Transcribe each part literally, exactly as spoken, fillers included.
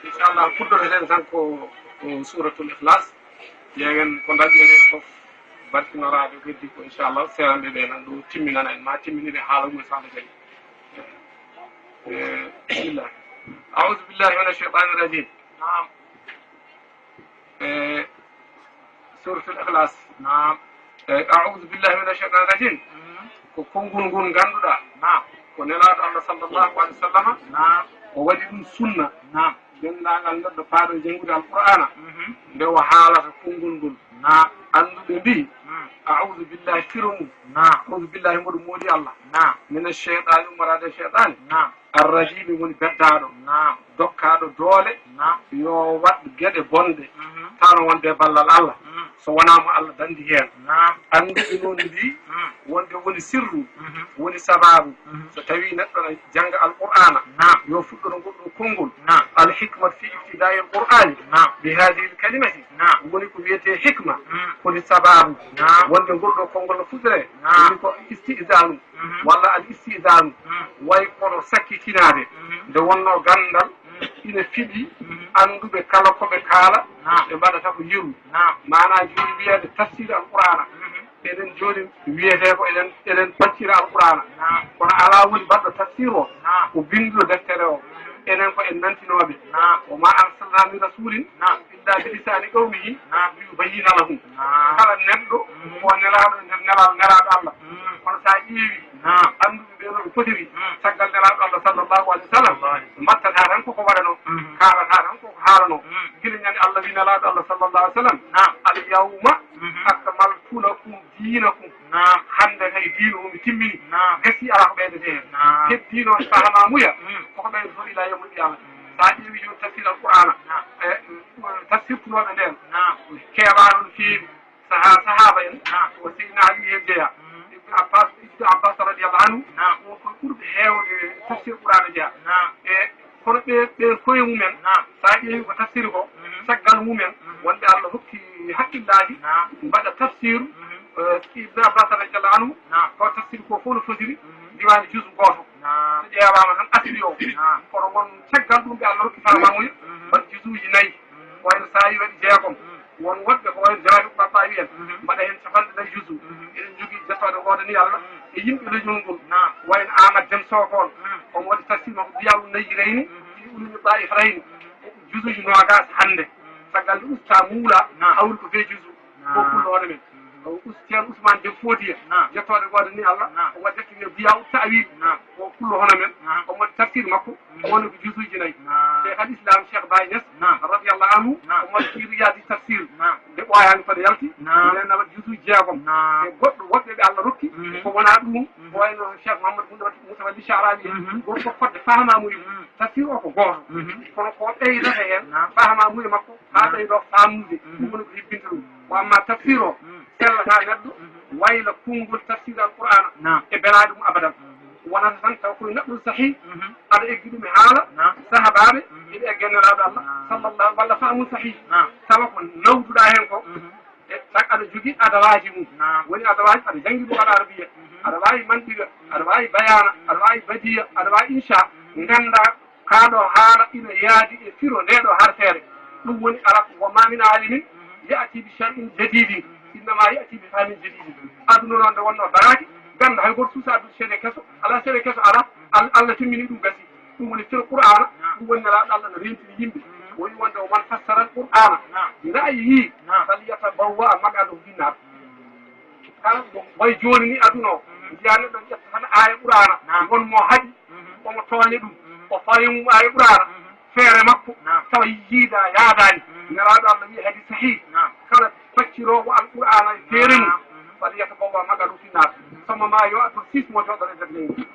Inchallah, puɗɗoreten tan ko, ko Suratul Ikhlas. Ƴeewen ko dañɗen heen fof, barkinoraade ko heddi ko, inchallah, seeranɓe ɓe nan ɗo timminana en, ma timminire haala mum e sahla jayi. Eh, bismillah. A'udhu billahi minash shaitanir rajim. Naam. Eh, Suratul Ikhlas. Naam. Eh, a'udhu billahi minash shaitanir rajim. Mhm. Ko konngol ngol ngannduɗaa. Naam. Ko Nelaaɗo Allah sallallahu alaihi wasallam. Naam. O waɗi ɗum sunna. Naam. Denndaangal neɗɗo paaɗo janngude Alqur'aana. Mhm. Nde o haalata konngol ngol. Naam. Annduɓe mbii, mhm, a'udhu billahi firo mum. Naam. A'udhu billahi mboɗo moodi Allah. Naam. Minash shaytaani, ummoraade e shaytaani. Naam. Arrajiimi woni beddaaɗo. Naam. Dokkaaɗo doole. Naam. Yo waɗ geɗe bonɗe. Mhm. Taano wonde e ballal Allah. Mhm. So wonaa mo Allah danndi heen. Naam. Annduɓe noon mbii, mhm, wonde woni sirru, mhm, woni sabaabu. Mhm. So tawii neɗɗo na jannga Alqur'aana, naam, yo fuɗɗoro ngol ɗo konngol. Naam. Al hikmatu fi ibtidaa'il Qur'aani, naam, bi haadihil kalimati. Naam. Woni ko wiyetee hikma, mm, woni sabaabu, naam, wonde ngol ɗo konngol no fuɗɗoree. Naam. Woni ko isti'zaanu, mhm, walla al isti'zaanu, mm, way kono sakkitinaade. Mhm. Nde wonnoo ganndal, mm, ina fiɗi, mhm, annduɓe kala ko ɓe kaala, naam, ɓe mbaɗata ko yeru. Naam. Maanaa jooni wiyeede tafsir Alqur'aana. Mhm. Eɗen jooni wiyetee ko eɗen, eɗen fassira Alqur'aana. Naam. Kono alaa woni baɗɗo tafsir o, naam, ko binnduɗo deftere o. Mhm. Enen ko en nantinooɓe. Naam. Wa maa arsalnaa min rasuulin, naam, illaa bi lisaani qawmihi, naam, liyubayyina lahum. Naam. Kala neɗɗo, mhm, ko nelaaɗo nder nelal, nelaaɗo Allah. Mhm. Kono so a ƴeewi, naam, annduɓe ɓee no ɓe potiri, mhm, caggal nelaaɗo Allah sallallahu alaihi wa sallam, sallallahu alaihi wa sallam, mbaɗtataa tan koko waɗanoo, mhm, kaalataa tan koko haalanoo. Mhm. Gila ñande Allah wi nelaaɗo Allah sallallahu alaihi wa sallam, naam, al yawma, mhm, akmaltu lakum diinakum. Naam. Hannde kay diina o mi timmini. Naam. Gasi alaa ko ɓeydetee heen. Naam. Heddi noon fahamaamuya, mm, koko ɓeydotoo ilaa yawmil qiyaamati. Mm. So a ƴeewi jooni tafsir Alqur'aana, naam, e, mm, tafsirtunooɓe ndeen, naam, keewaano no feewi. Saha-, sahaaba en, naam, ko Seydina Ali heen jeyaa. Mm. Ibnu Abbas, Ibnu Abbas radiyallahu anhu, naam, ko ɓurɓe heewde tafsir Qur'aana jeyaa. Naam. E kono ɓe, ɓe koye mumen, naam, so a ƴeewi ko tafsiri ko, mhm, caggal mumen, mhm, wonɓe Allah hokki haqqillaaji, naam, mbaɗa tafsiru, mhm, eh, Ibnu Abbas radiyallahu anhu, naam, ko tafsiri ko fof no fotiri, mhm, diwaani juzu gooto. Naam. So ƴeewaama tan asiri o. Naam. Kono won caggal ɗum ɓe Allah hokki faamaamuya, mhm, mbaɗa juzuuji nayi. Mhm. Ko wayno so a yi waɗi jeegom. Mhm. Won woɗɓe ko wayno Jawahirul Battaawi en, mhm, mbaɗa heen capanɗe nayi juzu. Mhm. Eɗen njogii jettooɗe gooto ni Allah, mhm, e yimɓe leñol ngol. Naam. Wayno Aamadu Dem Soh on, mhm, omo waɗi tafsir makko Diyaa'u Nayyirayni, mhm, fi Uluumi Taa'ifatayni. Mhm. Juzuuji noogaas hannde. Mhm. Caggal nde usta muula, naam, hawri ko bee juzu. Naam. Ko pullo hono men. Mhm. O us-, Ceerno Usmaan Dem Foodiya. Naam. Jettooɗe gooto ni Allah, naam, omo waɗi defte wiye Diyaa'u Ta'wiil. Naam. Ko pullo hono men. Naam. Omo waɗi tafsir makko. Mhm. Woni ko juzuuji nayi. Naam. Cheikh al Islam, Cheikh Baye Niass, naam, radiyallahu anhu, naam, omo waɗi fi Riyaadi tafsir. Naam. Nde ɓooyaani kono yalti, naam, ndeen na waɗi juzuuji jeegom. Naam. E goɗɗo, woɗɓe ɓe Allah rokki, mhm, ko wonaa ɗum, mhm, ko wayno Cheikh Mouhamadou Moustapha Moustapha Al Sha'rawi en, mhm, gorko fodde fahamaamuya mum. Mhm. Tafsir o ko gooto. Mhm. Kono ko ɓeydata heen, naam, fahamaamuya makko, haa, naam, ɓeydoo faamude. Mhm. Ɗum woni ko hebbinta ɗum. Ko amma tafsir o, mhm, sellataa neɗɗo, mhm, wayla konngol tafsir Alqur'aana, naam, e belaaɗo mum abadan. Mhm. Wonata tan taw koye neɗɗo sahii, mhm, aɗa eggi ɗum e haala, naam, sahabaaɓe, mhm, eɓe eggi e Nelaaɗo Allah, naam, sallallahu, walla faamu sahii. Naam. Tawa ko nawduɗaa heen ko, mhm, e tan aɗa jogii adawaaji mum. Naam. Woni adawaaji, aɗa janngi lugal arabiya, mhm, aɗa waawi mantiga, mhm, aɗa waawi bayaana, mhm, aɗa waawi badiya, aɗa waawi insha, mhm, nganndaa kaa ɗoo haala ina yaadi e firo ndee ɗoo harfeere. Ɗum woni Arab, wa maa min aalimin, mhm, ya'tii bi shay'in jadiidin, mhm, innamaa ya'tii bi fahmin jadiidin. Aduna noon nde wonnoo daraaki, gannda hay gooto suusa addude seede keso, alaa seede keso alaa, Al-, Allah timmini ɗum gasi. Ɗum woni firo Qur'aana, naam, ɗum woni Nelaaɗo Allah no reentini yimɓe. Mhm. O wi'i wonde, "Wa man fassara al-Qur'aana, naam, bi ra'yihi, naam, falyatabawwa' maq'adahu min naar." Mhm. Kala mo way jooni ni aduna o, mhm, njiyaa neɗɗo ƴetta tan aaya Qur'aana, naam, won mo haɗi, mhm, omo tooña ɗum, mhm, o fawi mum aaya Qur'aana, mhm, feere makko, naam, tawa yiida yaadaani. Mhm. Nelaaɗo Allah wi'i hadis sahih, naam, kala facciroowo al-Qur'aana e feere mum, naam, mhm, falyatabawwa' maq'adahu min naar. Mhm. Sama maa yo addu siis mo jooɗore nder leydi.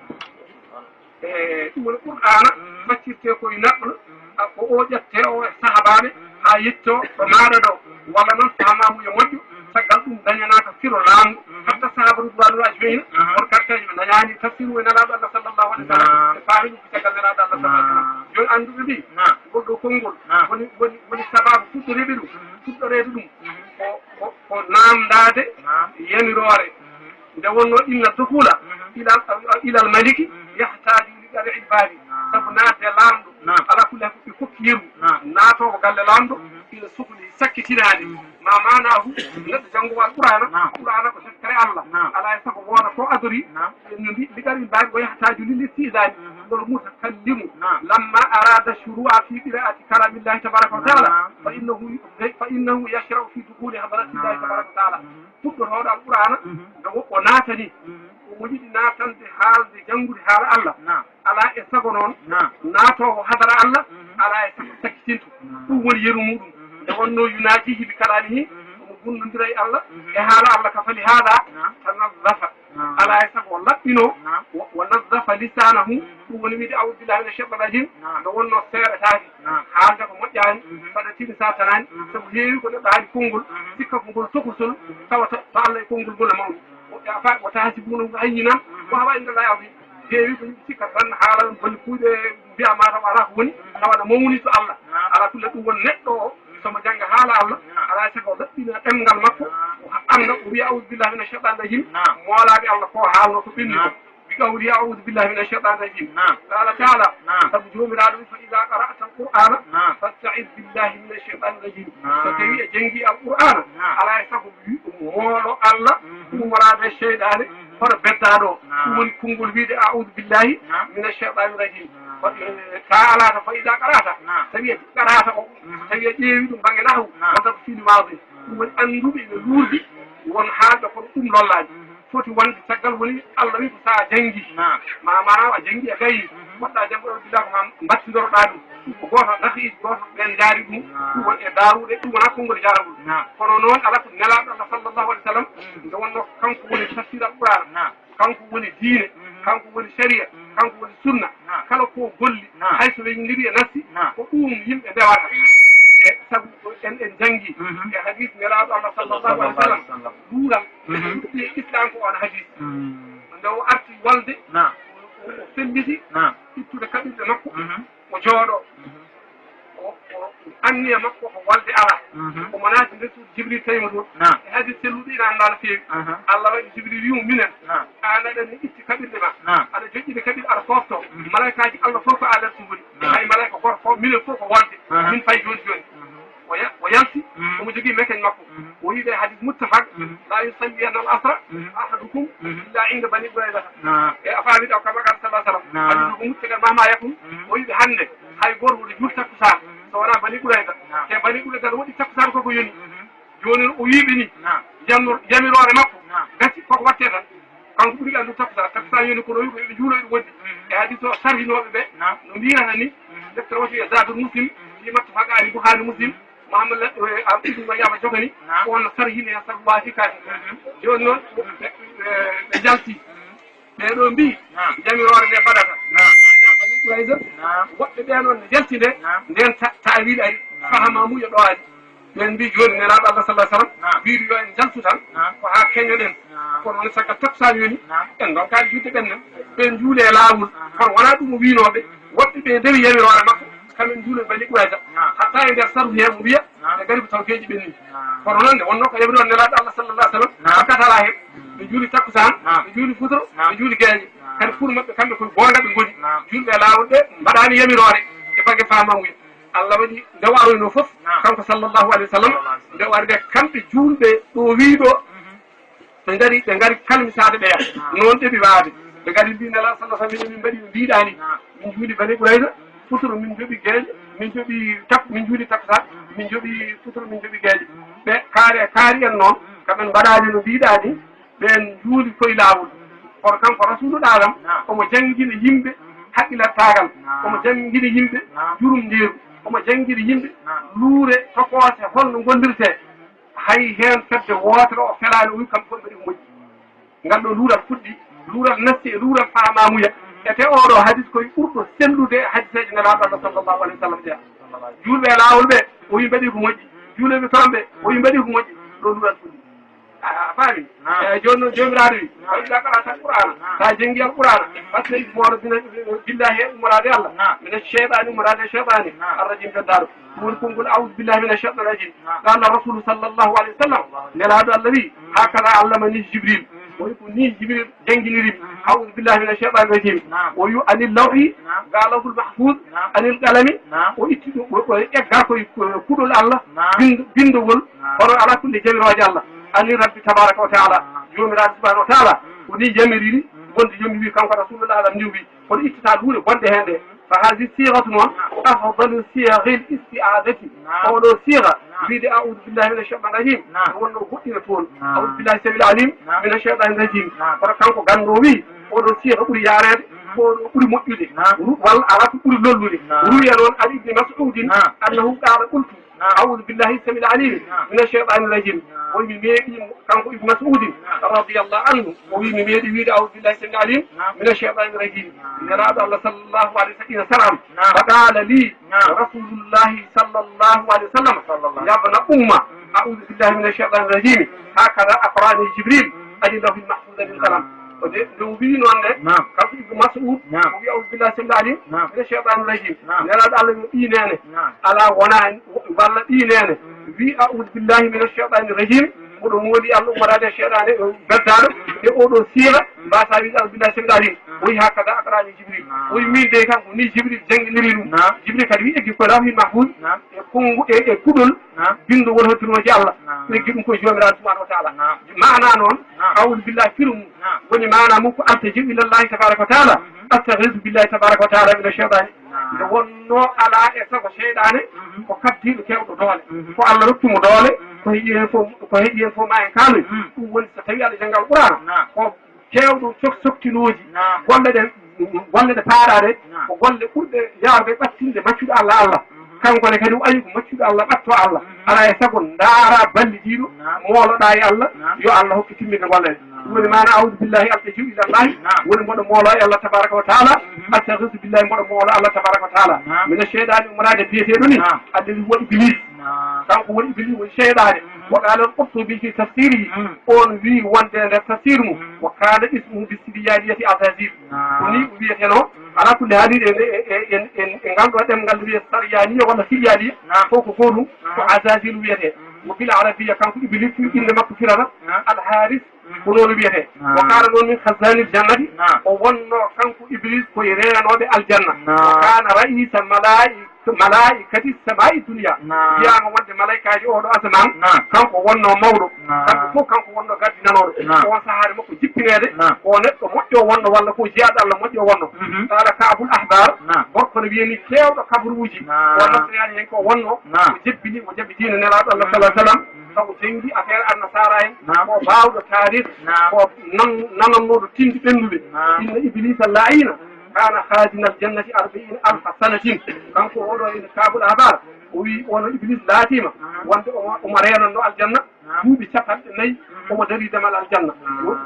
E ɗum woni Qur'aana, mhm, faccirtee ko e neɗɗo, mhm, a, ko o ƴettee o e sahabaaɓe, mhm, haa yettoo ɗo maaɗa ɗo. Mhm. Walla noon faamaamuya moƴƴo, mhm, caggal ɗum dañanaaka firo laamɗo. Mhm. Hatta sahaaba ridwanullahi ajmaina, aha, on karteeje ɓe dañaani tafsiru e Nelaaɗo Allah sallallahu alaihi wa sallam. Naam. Ɓe faami ɗum ko caggal Nelaaɗo Allah sallallahu alaihi wa sallam. Naam. Jooni annduɓe mbii, naam, ngol ɗo konngol, naam, woni, woni, woni sababu fuɗɗoreede ɗum, mhm, fuɗɗoreede ɗum, mhm, ko, ko, ko naamndaade, naam, yamiroore. Mhm. Nde wonnoo inna dukhula, mhm, ilal, ilal maliki, mhm, yahtaaju li dar'il baabi. Naam. Sabu naatde laamɗo, Naam. Ala kulli hal, ko ɓe kokki yeru. Naam. Naatoowo galle laamɗo, mhm, ina sokli sakkitinaade. Mhm. Ma maanaahu, mhm, neɗɗo janngowo Alqur'aana, naam, Qur'aana ko deftere Allah. Naam. Alaa e sago wooda ko adori. Naam. En no mbi-, mbiɗa mbawi ko yahtaaju lil isti'zaani. Mhm. Ngol mutakallimu. Naam. Lamma araada shuru'a fi qira'ati kalamillahi tabaraka wa ta'ala. Naam. Fa innahu, fa innahu yashra'u fi dukhuli hadratillahi, naam, tabaraka wa ta'ala. Mhm. Fuɗɗotooɗo Alqur'aana, mhm, nde wo-, o naatani. Mhm. Omo yiɗi naatande haalde, janngude haala Allah. Naam. Alaa e sago noon, naam, naatoowo hadara Allah, mhm, alaa e sago sakkitinto. Naam. Ɗum woni yeru muɗum. Mhm. Nde wonnoo yunaajihi bi kalaamihi, mhm, omo gundondira e Allah, mhm, e haala Allah ka fali haala, naam, tanazzafa. Naam. Alaa e sago o laɓɓinoo, naam, wa, wa nazzafa lisaanahu, mhm, ɗum woni wiide, "A'uudu billahi mina shaytaani rajiim," naam, nde wonnoo seeɗataake. Naam. Haalde ko moƴƴaani, mhm, saɗa tini sa tanaani, mhm, sabu heewi ko neɗɗo haali konngol, mhm, sikka ko ngol tokosol, mhm, tawa to, to Allah e konngol ngol e mawni. Mhm. O, a fa-, wa tahsibunahu hayyinan, mhm, wa huwa inda Allahi aziim. Heewi ko yimɓe cikkata tan haala boni kuuɗe, mbiya ma taw alaa ko woni, mhm, tawa no mawni to Allah. Naam. Alaa kulli ɗum won neɗɗo o, mhm, somo jannga haala Allah, naam, alaa sago o ɗaɓɓina ɗemngal makko, naam, o annda, o wiya, "A'uudu billahi mina shaytaani rajiim." Naam. Moolaaɓe Allah ko haalno ko ɓenni ko. Naam. Bi qawli, "A'uudu billahi mina shaytaani rajiim." Naam. Qaala ta'aala, naam, sabu Joomiraaɗo wi, "Fa idaa qara'ta al-Qur'aana, naam, fasta'iz billahi mina shaytaani rajiim." Naam. So tawii a janngi Alqur'aana, naam, alaa e sago moolo Allah, mhm, ummoraade e seyɗaane, mhm, hono beddaaɗo o. Naam. Ɗum woni konngol wiide, "A'uudu billahi, naam, mina shaytaani rajiim." Naam. Ko, eh, ka alaata, "Fa idaa qara'ta." Naam. So tawii a qara'ta o, mhm, so tawii a ƴeewi ɗum bannge nahwu, naam, wonta ko fi'lu maadi. Naam. Ɗum woni annduɓe ina luurdi, mhm, won haalɓe kono ɗum lollaani. Mhm. Foti wonde caggal woni Allah wi ko so a janngi. Naam. Ma, ma a janngi a gayni. Mhm. Poɗɗa janngo ɗo dilla ko ma mbattindoroɗa ɗum. Ɗum ko gooto nafi gooto ɓen ndaari ɗum. Naam. Ɗum woni e daaruɗe, ɗum wona konngol jaarangol. Naam. Kono noon ala ko Nelaaɗo Allah sallallahu alaihi wa sallam, mhm, nde wonno ko kanko woni tafsir Alqur'aan. Naam. Kanko woni diine, mhm, kanko woni sharia, mhm, kanko woni sunna. Naam. Kala ko golli, naam, hay so weyndiri e nassi, naam, ko ɗum yimɓe ndewata. E sabu en, en janngi, mhm, e hadis Nelaaɗo Allah sallallahu alaihi wa sallam, sallallahu alaihi wa sallam, luural, mhm, e islam ko on hadis. Mm. Nde o arti walde, naam, o, o felliti, naam, ittude kaɓirɗe makko, mhm, o jooɗo. Mhm. O, o, anniya makko ko walde alaa. Mhm. Omo naati nder suudu Jibril tawi mo toon. Naam. E hadis selluɗo ina anndaa no feewi. Aha. Allah waɗi Jibril wi'imo, "Minen, naam, aan aɗa ni itti kaɓirɗe ma. Naam. Aɗa joƴƴini kaɓirɗe, aɗa foofto. Mhm. Malaykaaji Allah fof ko alertu ngoni. Naam. Hay malayka gooto fof, minen fof ko walde. Aha. Min payi jooni jooni." Mhm. O ya-, o yalti, mhm, omo jogii meken makko. Mhm. O wi'i ɓe hadis muttafaq, mhm, "La yusalliyanna al asra, mhm, ahadukum, mhm, illa inda Bani Quraydata." Naam. E a faami ɗo, kama qala sallallahu alaihi wa sallam. Naam. Hadis ko muttafaq mahma yakun. Mhm. O wi'i ɓe hannde, hay gooto woto juul takkusaan, mhm, so wonaa Bani Qurayza. Naam. Te Bani Qurayza waɗi takkusaan ko ko yoni. Mhm. Jooni o wi'i ɓe ni, naam, yamir-, yamiroore makko, naam, gasi koko watte tan. Kanko ɓuri ɓe anndu takkusaan. Takkusaan yoni kono wi ko ɓe juulo e ɗum wondi. Mhm. E hadis o sarhinooɓe ɓe, naam, no mbiyata ni, mhm, deftere o wiye Zadul Muslim, mhm, fi muttafaq alayhi Bukhari Muslim, mhm, Muhammad la, eh, Ibn Mayyama jogani, naam, ko on sarhini hen sabu waafi kaake. Mhm. Jooni noon, mhm, ɓe, ɓe, ɓe njalti. Mhm. Ɓee ɗoo mbii, naam, yamiroore nde mbaɗata. Naam. Bani Qurayza, naam, woɓɓe ɓee noon njalti nde, naam, ndeen ta-, taawiil ari, naam, fahama muya ɗo ari. Ɓeen mbii, jooni Nelaaɗo Allah sallallahu alaihi wa sallam, naam, wiiri yo en njaltu tan, naam, ko haa keñoɗen. Naam. Kono noon, caggal takkusaan yoni, naam, en ndonkaani juulde ɓenna. Ɓeen njuule e laawol. Aha. Kono wonaa ɗum o wiinoo ɓe. Mhm. Woɓɓe ɓe ndewi yamiroore makko. Mhm. Kamen njuulo Bani Qurayza. Naam. Hatta e nder sarhu hee mo wiya, naam, ɓe ngari ko taw keeji ɓenni. Naam. Kono noon nde wonnoo ko yamiroore Nelaaɗo Allah sallallahu alaihi wa sallam, naam, fakkata alaa heen. Mhm. Ɓe njuuli takkusaan, naam, ɓe njuuli futuro, naam, ɓe njuuli geeñe. Naam. Kadi pour maɓɓe, kamɓe koye goonga ɓe ngoni. Naam. Juulɓe e laawol ɓe mbaɗaani yamiroore, mhm, e bannge faamamuya. Allah waɗi nde o aroynoo fof, naam, kanko sallallahu alaihi wa sallam, sallallahu alaihi wa sallam, nde o ari nde kamɓe juulɓe ɗo wii ɗo, mhm, ɓe ngari, ɓe ngari kalmisaade ɓeya. Naam. Noon ɗeɓi waawde. Mhm. Ɓe ngari mbii Nelaaɗo sallallahu alaihi wa sallam, min mbaɗi no mbiɗaa ni. Naam. Min njuuli Bani Qurayza, mhm, futuro min njoɓi geeƴe, mhm, min njoɓi tak-, min njuuli takkusaan, mhm, min njoɓi futuro, min njoɓi geeƴe. Mhm. Ɓe kaari, kaari en noon, mhm, kamen mbaɗaani no mbiɗaa ni, mhm, ɓeen njuuli koye laawol. Mhm. Kono kanko Rasuulu Ɗaalam, naam, omo janngina yimɓe, mhm, haqqilertaagal, naam, omo janngina yimɓe, naam, jurumndeeru, mhm, omo janngina yimɓe, naam, luure tokoose holno ngondirtee. Mhm. Hay heen fedde wootere o felaani, o wi kamɓe fof mbaɗi ko moƴƴi. Ngal ɗo luural fuɗɗi, luural nasti e luural faamamuya. Mhm. E te oo ɗo hadis koye ɓurɗo sellude e hadiseeje Nelaaɗo Allah sallallahu alaihi wa sallam ɗe. Juulɓe e laawol ɓe, o wi mbaɗi ko moƴƴi. Juulɓe toon ɓe, o wi mbaɗi ko moƴƴi. Ɗo luural fuɗɗi. A, a faami? Naam. Eh, jooni noon Joomiraaɗo wi, naam, "Fa idaa qara'ta al-Qur'aana." Naam. So a janngi Alqur'aana, mhm, fasta'id, moolo bina-, billahi, ummoraade Allah. Naam. Mina shaytaani, ummoraade e shaytaani. Naam. Ar-rajiim, beddaaɗo. Ɗum woni konngol, "A'uudu billahi mina shaytaani rajiim." Naam. Qaala Rasuulu sallallahu alaihi wa sallam, Nelaaɗo Allah wi, mhm, "Haakaza allamani Jibril." Mhm. O wi ko ni Jibril jannginiri mi. A'udhu billahi minash shaytanir rajim. O wi anil lawhi, ga lawhul mahfuz, anil qalami, o itti ɗum, o, o egga koye kuɗol Allah, bind-, bindowol, hono ala kulli jamirooje Allah. Anil rabbi tabaraka wa taala, joomiraaɗo subhanahu wa taala, ko ni yamiriri, wonde yo mi wi kanko Rasulullah, alam ni o wi, kono ittata luure bonɗe heen ɗe. Fa hazi sigatu noon afdalu siyagil isti'adati. Oɗo siga wiide a'udhu billahi minash shaytanir rajim, wonno goɗɗina toon. A'udhu billahi samil alim minash shaytanir rajim. Kono kanko ganndo wi, oɗo siga ɓuri yareede, ko oɗo ɓuri moƴƴude. Ru-, walla ala ko ɓuri lollude. Ruwiya noon an Ibni Mas'udin annahu qala qultu a'udhu billahi samil alim minash shaytanir rajim. O wi mi meeɗi, kanko Ibnu Mas'udin radiyallahu anhu, o wi mi meeɗi wiide a'udhu billahi samil alim minash shaytanir rajim. Nelaaɗo Allah sallallahu alayhi wa sallam, fa qala li rasulullahi sallallahu alayhi wa sallam, ya bna umma, a'udhu billahi minash shaytanir rajim, hakadha akhbarani Jibril anil lawhil mahfuz anil qalam. O de, nde o wi noon ne, kanko Ibnu Mas'ud, o wi a'udhu billahi samil alim minash shaytanir rajim. Nelaaɗo Allah no ɗi neene, ala wona walla ɗi neene, wi a'udhu billahi minash shaytanir rajim, oɗo mooli Allah ummorade e shaytane, o beddaaɗo e oɗo siira, mbasa wiide a'udhu billahi samil alim. O wi hakadha akhbarani Jibril. O wi min de kanko ni Jibril jannginiri ɗum. Jibril kadi wi eggi ko lawhil mahfuz, e konngu, e, e kuɗol bindowol hottirooji Allah. Eggi ɗum koye joomiraaɗo subhanahu wa taala. Maana noon, a'udhu billahi firu mum woni maana mum ko altaji'u ila Allahi tabaraka wa taala, astaghisu billahi tabaraka wa taala minash shaytani. Nde wonno ala e sago seyɗaane ko kaddiiɗo keewɗo doole. Ko Allah rokki mo doole, ko heƴi heen fof, ko heƴi heen fof ma en kaaloy. Ɗum woni so tawi aɗa jannga Alqur'aana, ko keewɗo sok-, soktinooji golle ɗe, golle ɗe paaɗaa ɗe, ko golle ɓurɗe yaawde ɓattinde maccuɗo Allah Allah. Kanko ne kadi o ari ko maccuɗo Allah, ɓatto Allah. Alaa e sago ndaara ballidiiɗo, mooloɗaa e Allah, yo Allah hokku timminde golle ɗe. Ɗum woni maana a'udhu billahi, altaji'u ila Allahi, woni mboɗo moolo e Allah tabaraka wa taala, astaghisu billahi, mboɗo moolo Allah tabaraka wa taala. Mina shaytani, ummoraade biyeteeɗo ni, alladi huwa Iblis. Kanko woni Iblis, woni seyɗaane. Wa qala al-Qurtubi fi tafsirihi, on wi wonde nder tafsir mum, wa kana ismuhu bi sibyaniyati Azazil. Ko ni o wiyeteno, ala kulli haalin, e, e, e, e, e ngal ɗo ɗemngal wiye Saryaniya walla Siryaniya, fof ko gootum, ko Azazil wiyete. Wo bil Arabiya, kanko Iblis, inde makko firata Al Haris, ko noon wiyete. Wa kana noon min khazanil jannati, o wonno kanko Iblis koye reenooɓe aljanna. Wa kana ra'isa malai-, malaikati samai dunya. Wiyaama wonde malaikaaji oɗo asamaan, kanko wonno mawɗo. Kamɓe fof kanko wonno gardinanooɗo. On sahaare makko jippineede, ko neɗɗo moƴƴo wonno walla ko jiyaaɗo Allah moƴƴo wonno. Qala Ka'bul Ahbar, gorko no wiyani keewɗo kabaruuji, o nasroyaani heen ko wonno, o jebbini, o jaɓi diina Nelaaɗo Allah sallallahu alaihi wasallam. Sabu janngi affaire Annasaara en, ko baawɗo taarih, ko nan-, nanannooɗo tindi ɓennduɓe. Inna Iblisa la'ina kana khazina al-jannati arba'ina alfa sanatin. Kanko oɗo e Ka'bul Ahbar, o wi ono Iblis laatima wonde omo, omo reenanno aljanna duuɓi capanɗe nayi, omo dari damal aljanna.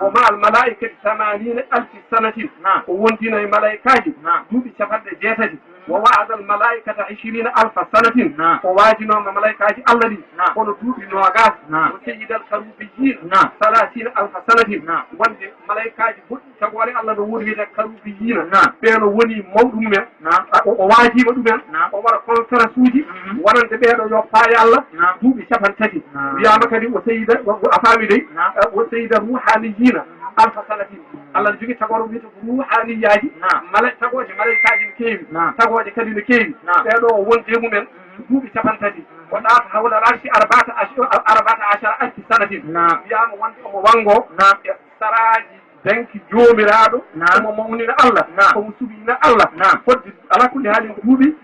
Wa ma'al malaikati samanina alfi sanatin, o wondino e malaikaaji duuɓi capanɗe jeetati. Wa wa'ada al malaikata ishirina alfa sanatin, o waajinooma malaikaaji Allah ɗi kono duuɓi noogas. Wa sayyida al karubiyyin salasina alfa sanatin, wonde malaikaaji goɗɗi tagoore Allah no woodi wiyete karubiyina. Ɓe no woni mawɗo mumen. A, o, o waajiima ɗumen. O waɗa conférence uji wonande ɓeeɗo yo paaye Allah duuɓi capanɗe tati. Wiyaama kadi o sayyida, o, o, a faami dey? O sayyida ruhaniyina alfa sanatin. Allah no jogii tagoore wiyete ko ruhaniyaaji. Mala-, tagooje malaikaaji no keewi. Tagooje kadi no keewi. Ɓeeɗo o wondi e mumen duuɓi capanɗe tati. O ɗaata hawla al arshi arba'ata ash-, arba'ata ashara alfi sanatin. Wiyaama wonde omo wanngo e saraaji danki Joomiraaɗo, omo mawnina Allah, omo suɓina Allah. Fodde ala kulli haalin ko duuɓi,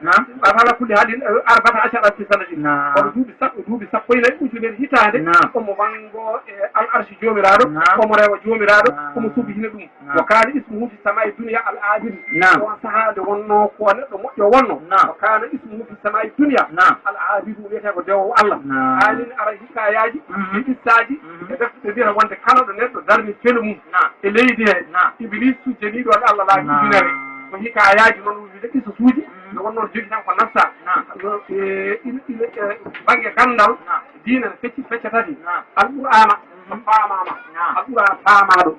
ala kulli haalin, eh, arba'ata ashara alfi sanatin. Kono duuɓi sappo, duuɓi sappo e nayi ujunere hitaande, omo wanngo e al arshi Joomiraaɗo, omo rewa Joomiraaɗo, omo suɓina ɗum. Wa kana ismuhu fi samai dunya al abid. On sahaa nde wonno ko neɗɗo moƴƴo wonno. Wa kana ismuhu fi samai dunya al abid, wiyete ko dewowo Allah. Haalin ara hikayaaji, e qissaaji, e defte ɓe mbiyata wonde kala ɗo neɗɗo darni felo mum e leydi he, Iblis sujjanii ɗoon Allah laabi ujunere. Ko hikayaaji noon, wiyde qissasuuji, nde wonnoo jogi tan ko nassa. No, e, ina, ina, e, bannge ganndal, diina no fecci fecce tati. Alqur'aana no faamaama. Alqur'aana faamaaɗo.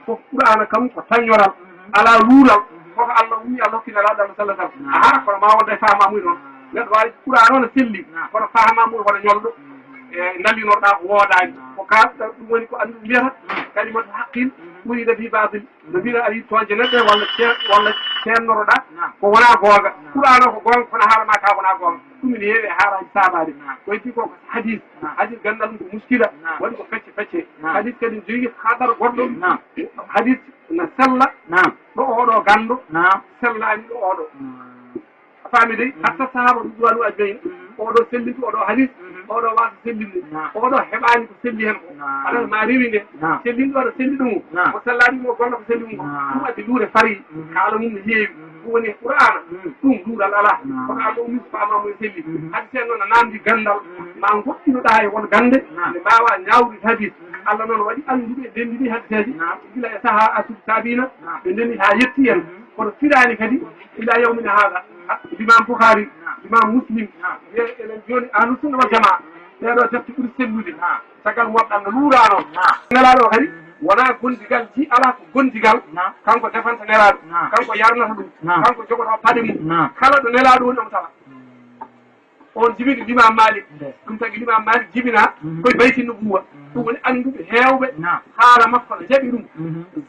Ko Qur'aana kam ko tañoral, alaa luural. Koko Allah wii, Allah hokki Nelaaɗo Allah sallallahu alaihi wasallam. Aha, kono ma wonde faamaamuy noon. Neɗɗo waawi Qur'aana o no selli, kono faamaamuy wona ñolɗo. E ndallinorɗaa ko woodaani. Ko kaalɗaa ɗum woni ko anndu mbiyata kalimatu haqqin urida bi batil. No mbiyata a wii toñde neɗɗo walla cee-, walla ceennoroɗaa ko wonaa goonga. Qur'aana o ko goonga, kono haala maa kaa wonaa goonga. Ɗum ene heewi e haalaaji saabaaji. Ko heddi ko ko hadis. Hadis ganndal mum ko muskila. Waɗi ko pecce pecce. Hadis kadi ne jogii hadar goɗɗo. Hadis na sella ɗo oɗo ganndo, sellaani ɗo oɗo. A faami dey? Hatta sahaaba ridwaanu ajmain, oɗo selliti oɗo hadis, oɗo waasa sellinde, oɗo heɓaani ko selli hen ko. Aɗa ma rewi nde, sellinɗo aɗa selli ɗum, ko sellaani mo golla ko selli ɗum ko. Ɗum addi luure fari, kaala mum no heewi. Ɗum woni Qur'aana, ɗum luural alaa. Kono Allah ummi ko faama mo e selli. Hadis en noon a naamndi ganndal, ma goɗɗinoɗaa e won gannde, nde mbaawa ñaawde hadis. Allah noon waɗi annduɓe denndi ɗi hadiseeji, gila e sahaa Asru Sabiina, ɓe ndeni haa yetti en. Kono firaani kadi ila yawmina haada. Limam Bukhari, Limam Muslim, wiya enen jooni Ahlu Sunna wal Jamaa, ɗee ɗoo defte ɓuri sellude. Caggal Muwatta no luuraano. Nelaaɗo o kadi wonaa gondigal ji, alaa ko gondigal. Kanko defanta Nelaaɗo, kanko yarnata ɗum, kanko jogotoo paɗe mum. Kala ɗo Nelaaɗo woni omo tawa. On jibini Limam Malik. Ɗum tagi Limam Malik jibina koye bayti nubuwa. Ɗum woni annduɓe heewɓe haala makko no jaɓi ɗum.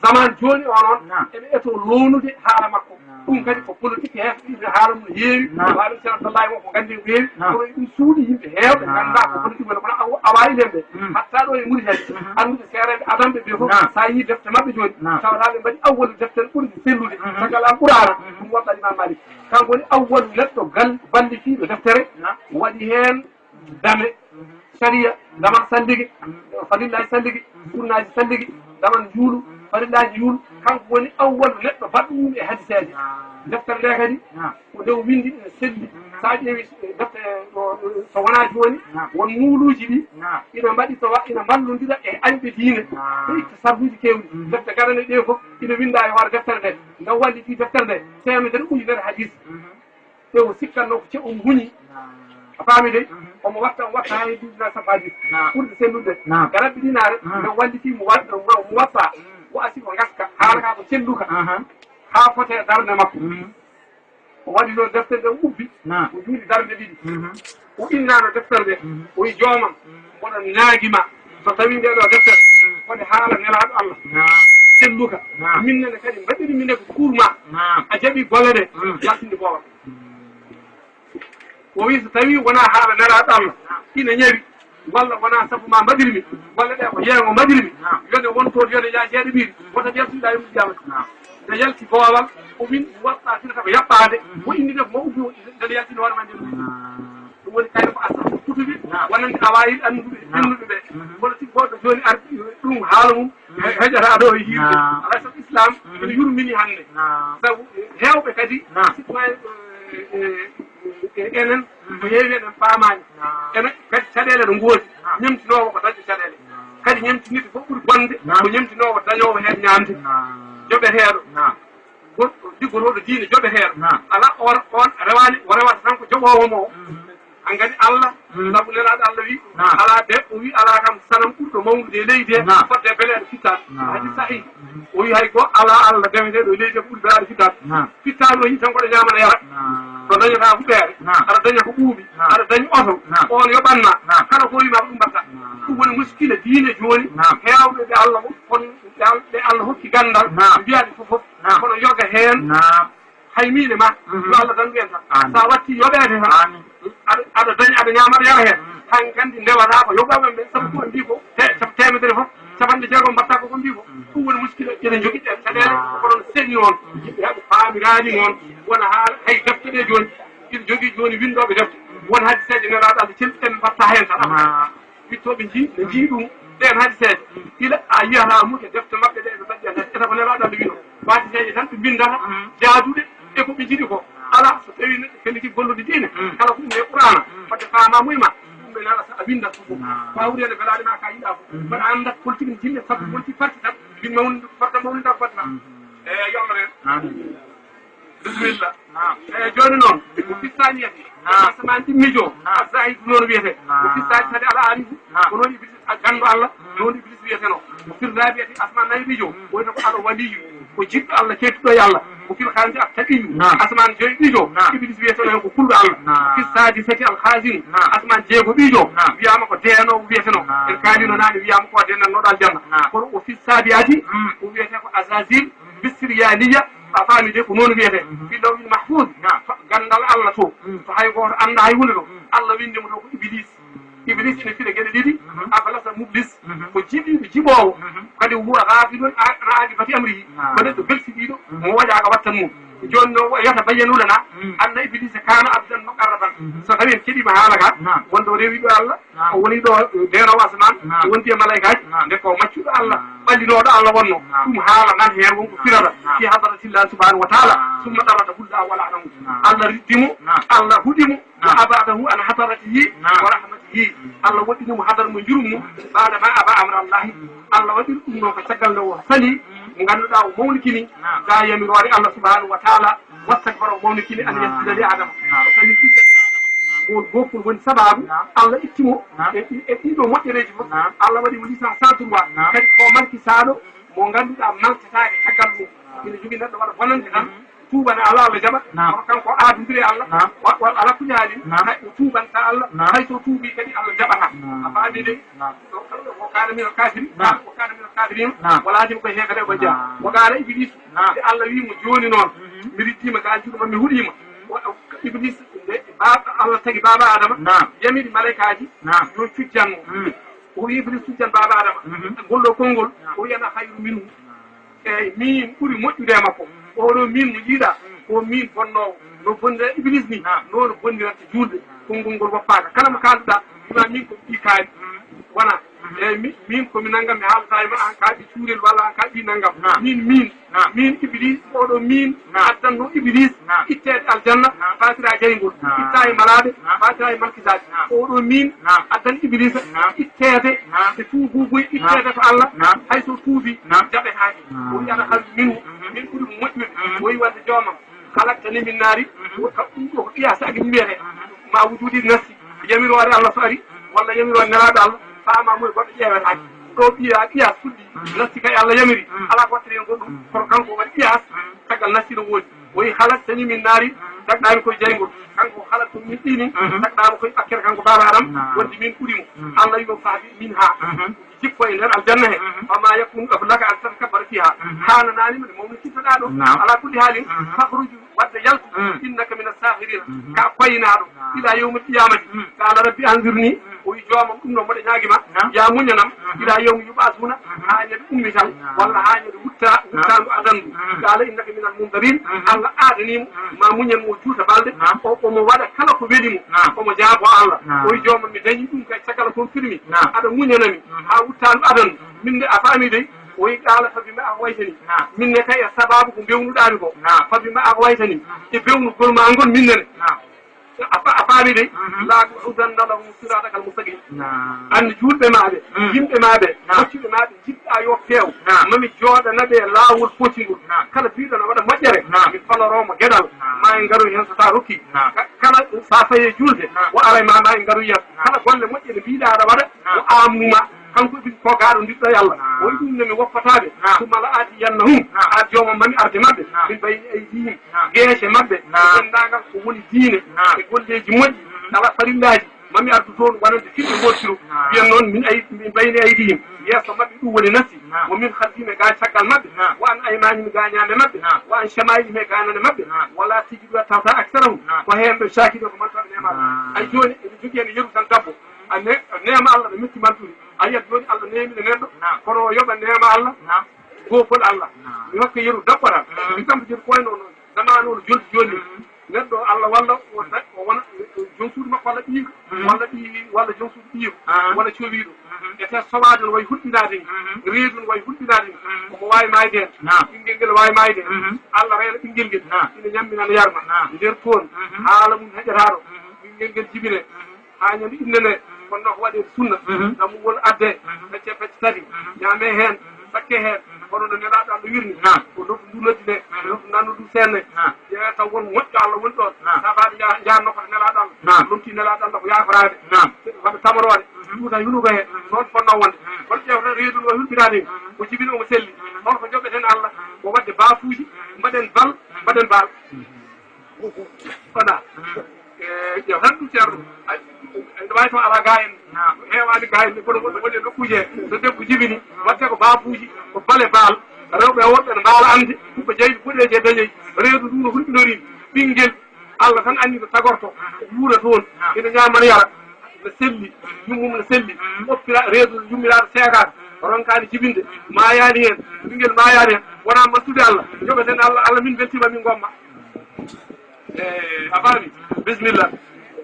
Zaman jooni o noon, eɓe eto loonude haala makko. Ɗum kadi ko politique heefɗiɗe haala mum no heewi. Waɗum Ceerno Abdallahi won ko nganndi ko heewi. Kono ɗum suuɗi yimɓe heewɓe nganndaa ko politique woni kono awa, awa ilen ɓe. Hatta ɗo e Muritani, annduɓe seereeɓe adamɓe ɓe fof, so a yii defte maɓɓe jooni, tawata ɓe mbaɗi awwalu deftere ɓurɗe sellude. Caggal Alqur'aana, ɗum waɗɗa Limam Malik. Kanko woni awwalu neɗɗo gal-, ballitiiɗo deftere, waɗi heen dame, sariya, damal salligi, farillaji salligi, sunnaaji salligi, damal njuulu, farillaji njuulu. Kanko woni awwalu neɗɗo baɗɗo ɗum e hadiseeje. Deftere nde kadi, ko nde o winndi ene selli. So a ƴeewi defte, ɗo, so wonaa jooni, won nuuluuji ɗi ina mbaɗi tawa ina mballondira e añɓe diine. E itta sarɗuuji keewɗi. Defte gadane ɗe fof ina winnda e hoore deftere nde. Nde walliti deftere nde, teemedere ujunere hadis. Ɓe o sikkatnoo ko ce-, o huñi. A faami dey? Omo watta, omo watta haa heddi ujunere sappo hadis. Ɓurɗe sellude. Garaɓɓe ɗi naare, nde walliti mo wa-, mo watta. Ko asi ko ngaska, haala ka ko celluka. Haa fotee darnde makko. O waɗi ɗo deftere nde, o ubbi, o juuli darnde ɗiɗi. O innano deftere nde, o wi joomam, mboɗon ñaagi ma, so tawi nde ɗo deftere, woni haala Nelaaɗo Allah, selluka. Min nene kadi mbaɗiri min e ko kuur ma, a jaɓi golle ɗe, yaltinde boowal. O wi so tawi wonaa haala Nelaaɗo Allah, ina ñawi, walla wonaa sabu ma mbaɗirmi, walla ɗe ko yeeŋo mbaɗirmi, yo nde won toon, yo nde yaa jeeɗiɗiɗi, wota yaltu ila yawmil qiyamati. Nde yalti boowal, o win waɗɗa firata ko yaɓɓaade, o inni nde ko mo ubbi, nde yaltini hoore ma nde ɗum. Ɗum woni kayre ko asrafu kutubi, wonande awaayil annduɓe, annduɓe ɓe. Kono tigi goɗɗo jooni ardi ɗum haala mum, he-, heƴata ɗo e yiide. Alaa sabu Islam, ene yurmini hannde. Sabu heewɓe kadi, citoyen, eh, eh, eh, enen, ko heewi enen paamaani. Ene kadi caɗeele no ngoodi. Ñemtinoowo ko dañɗo caɗeele. Kadi ñemtinirde fof ɓuri bonde ko ñemtinoowo dañoowo heen ñaamde. Joɓeteeɗo. Goɗɗo liggotooɗo diine joɓeteeɗo. Alaa on, on rewaani, o rewata tan ko joɓoowo mo o. An kadi Allah, sabu Nelaaɗo Allah wi, alaa de, o wi alaa kam sanam ɓurɗo mawnude e leydi he, fodde beleeɗo fittaandu. Hadi sahih. O wi hay go alaa Allah deweteeɗo e leydi he ko ɓuri beleeɗo fittaandu. Fittaandu o yii tan ko ɗo ñaama no yara. Ɗo dañata huɓeere, aɗa daña ko ɓuuɓi, aɗa daña oto, on yo ɓanna. Kala ko o wi ma ko ɗum mbaɗta. Ɗum woni muskila diine jooni. Heewɓe ɓe Allah, on, ɓe Allah hokki ganndal, mbiyaɗe fof fof. Kono yoga heen. Hay miine ma, yo Allah dandu en tan. Sa watti yoɓeede tan. Aɗa, aɗa daña, aɗa ñaama, aɗa yara heen. Han kandi ndewata ko yoɓɓe ɓe, sabu ko mbi ko te-, sab-, teemedere fof, capanɗe jeegom mbaɗta ko, ko mbi ko. Ɗum woni muskila, ene jogiɗen caɗeele, ko ɗon seeni on. Yimɓe heɓe paamiraani noon, wona haala hay defte ɗe jooni. Ina jogii jooni winndooɓe defte. Won hadiseeje Nelaaɗo Allah celɗi en mbaɗta heen tan. Wittooɓe njii, ne njii ɗum, ɗeen hadiseeje. Ila a yiyata muke defte maɓɓe ɗe, ɓe mbaɗi heen, eta ko Nelaaɗo Allah wino. Hadiseeje tan ɓe mbinndata, jaaduɗe, e ko ɓe njiɗi ko. Alaa, so tawii neɗɗo felliti gollude diine, kala ko ɗum e Qur'aana, fodde faama mum e ma, ɗum ɓe Nelaaɗo sa a winndat ko fof. Ko hawri heen e belaɗe ma ka yiɗa fof. Mbaɗa anndat politique ne jille, sabu politique parti tan, min mawni, fodde mawnida fodde ma. Eeyi, yo Allah reen. Bisimilla. Naam. E jooni noon, ko fissaani yiyete. Naam. Asamaan ɗimmiijo. Naam. Azzahidu noon wiyete. Ko fissaani kadi ala arifu. Naam. Ko noon Iblis a ganndo Allah. Noon Iblis wiyeteno. Ko firnaaɓe wiyete asamaan nayi ɗiijo. Woni ko ala waliyu. Ko jiɗɗo Allah, ceetuɗo e Allah. Ko fil khamsi at taqiyu. Naam. Asamaan joyi ɗiijo. Naam. Iblis wiyeteno heen ko kulɗo Allah. Naam. Fissa Sadisati al khazin. Naam. Asman jeego ɓiijo. Naam. Wiyaama ko deenoowo wiyeteno. Naam. En kaalino naane wiyaama ko deenannoɗo aljanna. Naam. Kono o fi sabiyati. Mm. Ko wiyete ko Azazil. Mhm. Bisriyaniya. A faami de ko noon wiyete. Mhm. Fi lawhil mahfuz. Naam. To gandal Allah to. Mm. To hay gooto annda hay hunde to. Mm. Allah windi mo to ko Iblis. Mm. Iblis ina fira geɗe ɗiɗi. Mhm. Ablasa mublis. Mhm. Ko jiɓiiɗo jiɓoowo. Mhm. Kadi huwa ghafilun an aqibati amrihi. Naam. Ko neɗɗo belsiɗiiɗo. Mhm. Mo waɗaaka wattan mum. Jooni noon, o yata bayyanu lana, mm, anna Iblisa kana abdan muqarraban. Mhm. So tawi en keɗiima haala ka, naam, wonde o rewi ɗo Allah, naam, o woni ɗo, eh, deenowo asamaan, naam, o wondi e malaykaaji, naam, nde ko maccuɗo Allah, naam, ɓallinooɗo Allah wonno. Naam. Ɗum haala nan heen won ko firata, naam, fi hadratillah subhanahu wa taala, naam, summa daradahu Allah wa la'anahu. Naam. Allah riddi mo, naam, Allah huɗi mo, naam, wa abadahu an hadratihi, naam, wa rahmatihi. Mm. Allah woɗɗini mo hadara mo jurum mo, mm, baada ma aba amra Allah. Mm. Allah waɗi ɗum noon ko caggal nde o sali, mm, mo ngannduɗaa o mawnikini, naam, ga yamiroore Allah subhanahu wa taala, mm, wastakbara o mawnikini an, naam, yasjuda li Adama. Naam. O sali sujjade Adama. Naam. Mo won gokol woni sababu, naam, Allah itti mo, naam, e, e ɗiɗo moƴƴereeji fof. Naam. Allah waɗi mo licence cent trois. Naam. Kadi ko marki saaɗo, mo ngannduɗaa maltetaake caggal mum. Naam. Ina jogii neɗɗo waɗa bonande tan, mm, tuubana Allah, Allah jaɓa. Naam. Kono kanko o aadondiri Allah. Naam. Wa-, wa-, ala kulli haalin, naam, hay o tuubanta Allah. Naam. Hay so tuubi kadi Allah jaɓata. Naam. A faami de? Naam. Wa kana minal kafirin. Naam. Wa kana minal kafirin. Naam. Wala haaji ko heen kadi o jaa. Naam. Wa qala Iblisu. Naam. Nde Allah wi mo jooni noon, mhm, mi riddiima ka juuɗe ma, mi huɗiima. Mhm. Wa-, Iblis, nde baaba, Allah tagi baaba Adama, naam, yamiri malaykaaji, naam, yo cujjan mo. Mhm. O wi Iblis cujjan baaba Adama. Mhm. Ngol ɗo konngol, naam, o wi ana khayru minhu. Naam. Eeyi, miin ɓuri moƴƴude e makko. Mhm. Oɗo miin mo njiiɗaa, mhm, ko miin bonnoowo. Mhm. No bonnira Iblis ni, naam, noon bonnirata juulɓe. Naam. Konngol ngol woppaaka. Kala mo kaalduɗaa, mhm, wima miin ko ɓii kaari. Mhm. Wona. Mhm. Eeyi, mi-, miin ko mi nanngam, mi haalata e ma, aan kaa ɓii cuurel walla aan kaa ɓii nanngam. Naam. Miin, miin, naam, miin Iblis, oɗo miin, naam, addanno Iblis, naam, itteede aljanna, naam, faatira jeyngol. Naam. Itta e malaaɓe, naam, faatira e malkisaaɓe. Naam. Oɗo miin, naam, addan Iblisa, naam, itteede, naam, e tuubuubu, naam, itteede to Allah, naam, hay so tuubi, naam, jaɓetaake. Naam. O wiya, "Ana khayru minhu, mhm, min ɓuri mo moƴƴude." Mhm. O wi wonde, "Joomam, mhm, khalaqtani min nari." Mhm. Ko ɗum ɗo ko qiyaas ak yimɓe, mhm, ma wujudi nafsi. Mhm. Yamiroore Allah so ari, mhm, walla yamiroore Nelaaɗo Allah, mhm, faama mo e goɗɗo ƴeewetaake. Mhm. Ɗo ɓiya qiyaas fuɗɗi, mhm, nafsi kay Allah yamiri, mhm, alaa ko waɗata heen goɗɗum, mhm, kono kanko waɗi qiyaas, mhm, caggal nafsi no woodi. O wi, "Khalaqtani min nari, mhm, tagɗaami ko e jayngol." Kanko, "Khalaqtum min tinin", mhm, tagɗaama ko e ɓakkere kanko baaba Adam, naam, wonde miin ɓuri mo. Mhm. Allah wi mo, "Fahbit minha." Mhm. Jippo e nder aljanna he. Mhm. "Fama yakunu laka an tatakabbara fiha." Mhm. Haananaani ma nde mawnitintoɗaa ɗo. Naam. Ala kulli haalin, mhm, fakhruj, wadde yaltu, mhm, innaka mina sakhirina. Mhm. Ka koynaaɗo, naam, ila yawmil qiyamati. Mhm. Qala rabbi anzirni. Mhm. O wi, "Joomam, ɗum ɗo mboɗo ñaagi ma, naam, ya muñanam, mhm, ila yawmi yub'asuna, mhm, haa ñande ummital, naam, walla haa ñande wutta, naam, wuttaandu adandu." Mhm. Qala innaka minal munzirin. Mhm. Allah aadanii mo, mhm, ma muñan mo juuta balɗe. Naam. O, omo waɗa kala ko weli mo. Naam. Omo jaabo Allah. Naam. O wi, "Joomam, mi dañi ɗum kay, caggal ko firmi. Naam. Aɗa muñanami, mhm, haa wuttaandu adandu." Mhm. Min de a faami dey. Mhm. O wi, "Qala fa bima aghwaytani." Naam. Min ne kay e sababu ko mbewnuɗaami ko. Naam. Fa bima aghwaytani. Mhm. E bewnugol ma ngol min nene. Naam. A fa-, a faami de? Mhm. "La aqudanna lahum siratakal mustaqim." Naam. Anndi juulɓe ma ɓe, mhm, yimɓe ma ɓe, naam, maccuɓe ma ɓe, jiɗɗa yo feew. Naam. Mami jooɗana ɓe e laawol pocingol. Naam. Kala biiɗo na waɗa moƴƴere, naam, mi faloroo mo geɗal. Naam. Ma en ngaroy heen so taa rokki. Naam. Ka-, kala sa faye juulde, naam, o aray ma, ma en ngaroy yeeso. Naam. Kala golle moƴƴe ɗe mbiɗa aɗa waɗa, naam, o aamuma. Kanko Iblis ko gaaɗo ndiɗɗo e Allah. Naam. O wi ɗum ne mi woppataa ɓe. Naam. Summa la aatiyannahum. Naam. Haa joomam mami arde maɓɓe. Naam. Min bayni aydihim. Naam. Geese maɓɓe. Naam. E denndaangal ko woni diine. Naam. E golleeji moƴƴi. Mhm. Kala farillaaji. Mami ardu toon wonande firɓe ngootiro. Naam. Mbiyen noon min ay-, min bayni aydihim. Mhm. Yeeso maɓɓe ɗum woni nafsi. Naam. Wa min khalfihim e gaa caggal maɓɓe. Naam. Wa an aymanihim e gaa ñaame maɓɓe. Naam. Wa an shama'ilihim e gaa nane maɓɓe. Naam. Wala tajidu aktharahum. Naam. Ko heen ɓe caakino ko mantaɓe neema Allah. Naam. Ay jooni, eɓe jogii heen yeru tan dabbo. A ne-, neema Allah no metti mantude. A yiyat jooni Allah neemina neɗɗo, naam, kono o yoɓa neema Allah, naam, goopol Allah. Naam. Mi hokka yeru dabɓoral. Mm. Mi tampi joni koyno no zamaanu no jolti jooni. Mm. Neɗɗo Allah walla o ta-, o wona jom suudu makko walla ɓiyiiko, mm, walla ɓiyi, walla jom suudu ɓiyiiko, ah, walla cowiiɗo. Mm. E te sowaade no wayi hulɓindaade ni. Mm. Reedu no wayi hulɓindaade ni. Mm. Omo waawi maayde heen. Naam. Ɓinngel ngel waawi maayde heen. Mm. Allah reena ɓinngel ngel. Naam. Ina ñamminana yarna. Naam. Nder toon. Mm. Haala mum heƴataano. Mm. Ɓinngel ngel jibinee. Mhm. Haa ñande innanee. Mhm. Kono noon ko waɗeede sunna. Mhm. Ɗam won addee. Mhm. Pecce pecce tati. Mhm. Ñaamee heen. Mhm. Sakkee heen. Mhm. Kono no Nelaaɗo Allah wirni. Naam. Ko noddu ndu noddinee. Mhm. Noddu ndu seennee. Naam. Ƴeewee taw won moƴƴo Allah woni ɗoon. Naam. Saabaaɓe njaha, njaha nokka to Nelaaɗo Allah. Naam. Lomtii Nelaaɗo Allah ko yaaforaade. Naam. Waɗa tamaroore. Mhm. Juuta yulugo heen. Mhm. Noon fotnoo wonde. Mhm. Kono ƴeewta reedu ndu o hulɓinaade. Mhm. O jibini omo selli. Mhm. Hono ko njoɓeten Allah. Mhm. Ko waɗde baasuuji. Mhm. Mbaɗen bal. Mhm. Mbaɗen bal. Mhm. Voilà. Mhm. Eh, Yo tan ɗum ceerno. Ay, ene waawi taw alaa gaa en. Heewaani gaa en, kono wonɓe woni e nokkuuje he. So debbo jibini, waɗte ko baabuuji, ko bale baal. Rewɓe e worɓe ene mbaala ande, ko jayɓe boɗeeji e dañeeji. Reedu ndu no hulɓinori. Ɓinngel, Allah tan anndi no tagorto, wuura toon. Ina ñaama, no yara, no selli, yummum no selli. Oppira, reedu yummiraaɗo seekaaka, ronkaani jibinde, maayaani heen. Ɓinngel maayaani heen. Wonaa mantude Allah. Joɓeten Allah, Allah min mbeltiima, min ngomma. Eh, a faami? Bisimilla.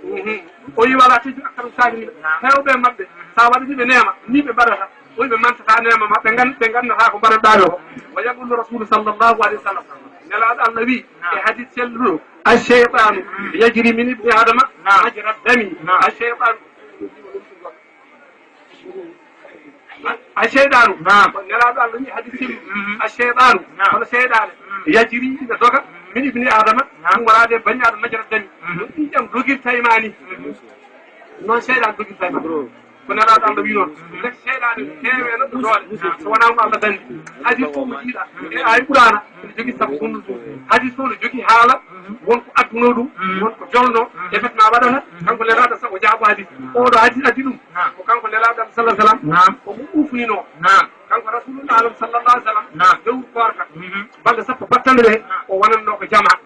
Mhm. O yi wala tijju akkaru saakiri. Heewɓe maɓɓe, so a waɗanii ɓe neema, ni ɓe mbaɗata. O yi ɓe mantata neema maɓɓe, ngan-, ɓe nganndataa ko mbaɗaɗaa ɓe ko. Wa yaqulu Rasulu sallallahu alayhi wa sallam. Nelaaɗo Allah wi e hadis selluɗo, "Ash-shaytanu yajri min ibni Adama majra dami." Ash-shaytanu A seyɗaanu. Naam. Ko Nelaaɗo Allah wi hadis selluɗo. Mhm. A seyɗaanu. Naam. Kono seyɗaane. Mhm. Yajri, ina doga. Min ibni Adama. Naam. Ummoraade e bani Adama majra dami. Mhm. No ƴiiƴam dogirta e maa ni. Mhm. Noon seyɗaane dogirta e maa. Ko Nelaaɗo Allah wi noon. Mhm. Ndeke seyɗaane heewe no doole. Naam. So wonaa mo Allah dandi. Hadis fof mo jiiɗa. E ay Qur'aana. Ene jogii sabu gonɗo ɗum. Hadis fof no jogii haala. Won ko adduno ɗum. Won ko jolno. E bet ma waɗana. Kanko Nelaaɗo sa o jaabo hadis. Oɗo hadis addi ɗum. Naam. Ko kanko Nelaaɗo Allah sallallahu alaihi wasallam. Naam. Omo ufninoo. Naam. Kanko Rasulullah Allah sallallahu alaihi wasallam. Naam. Lewru koorka. Mhm. Balɗe sappo battane ɗe. Naam. O wonanno ko jamaa.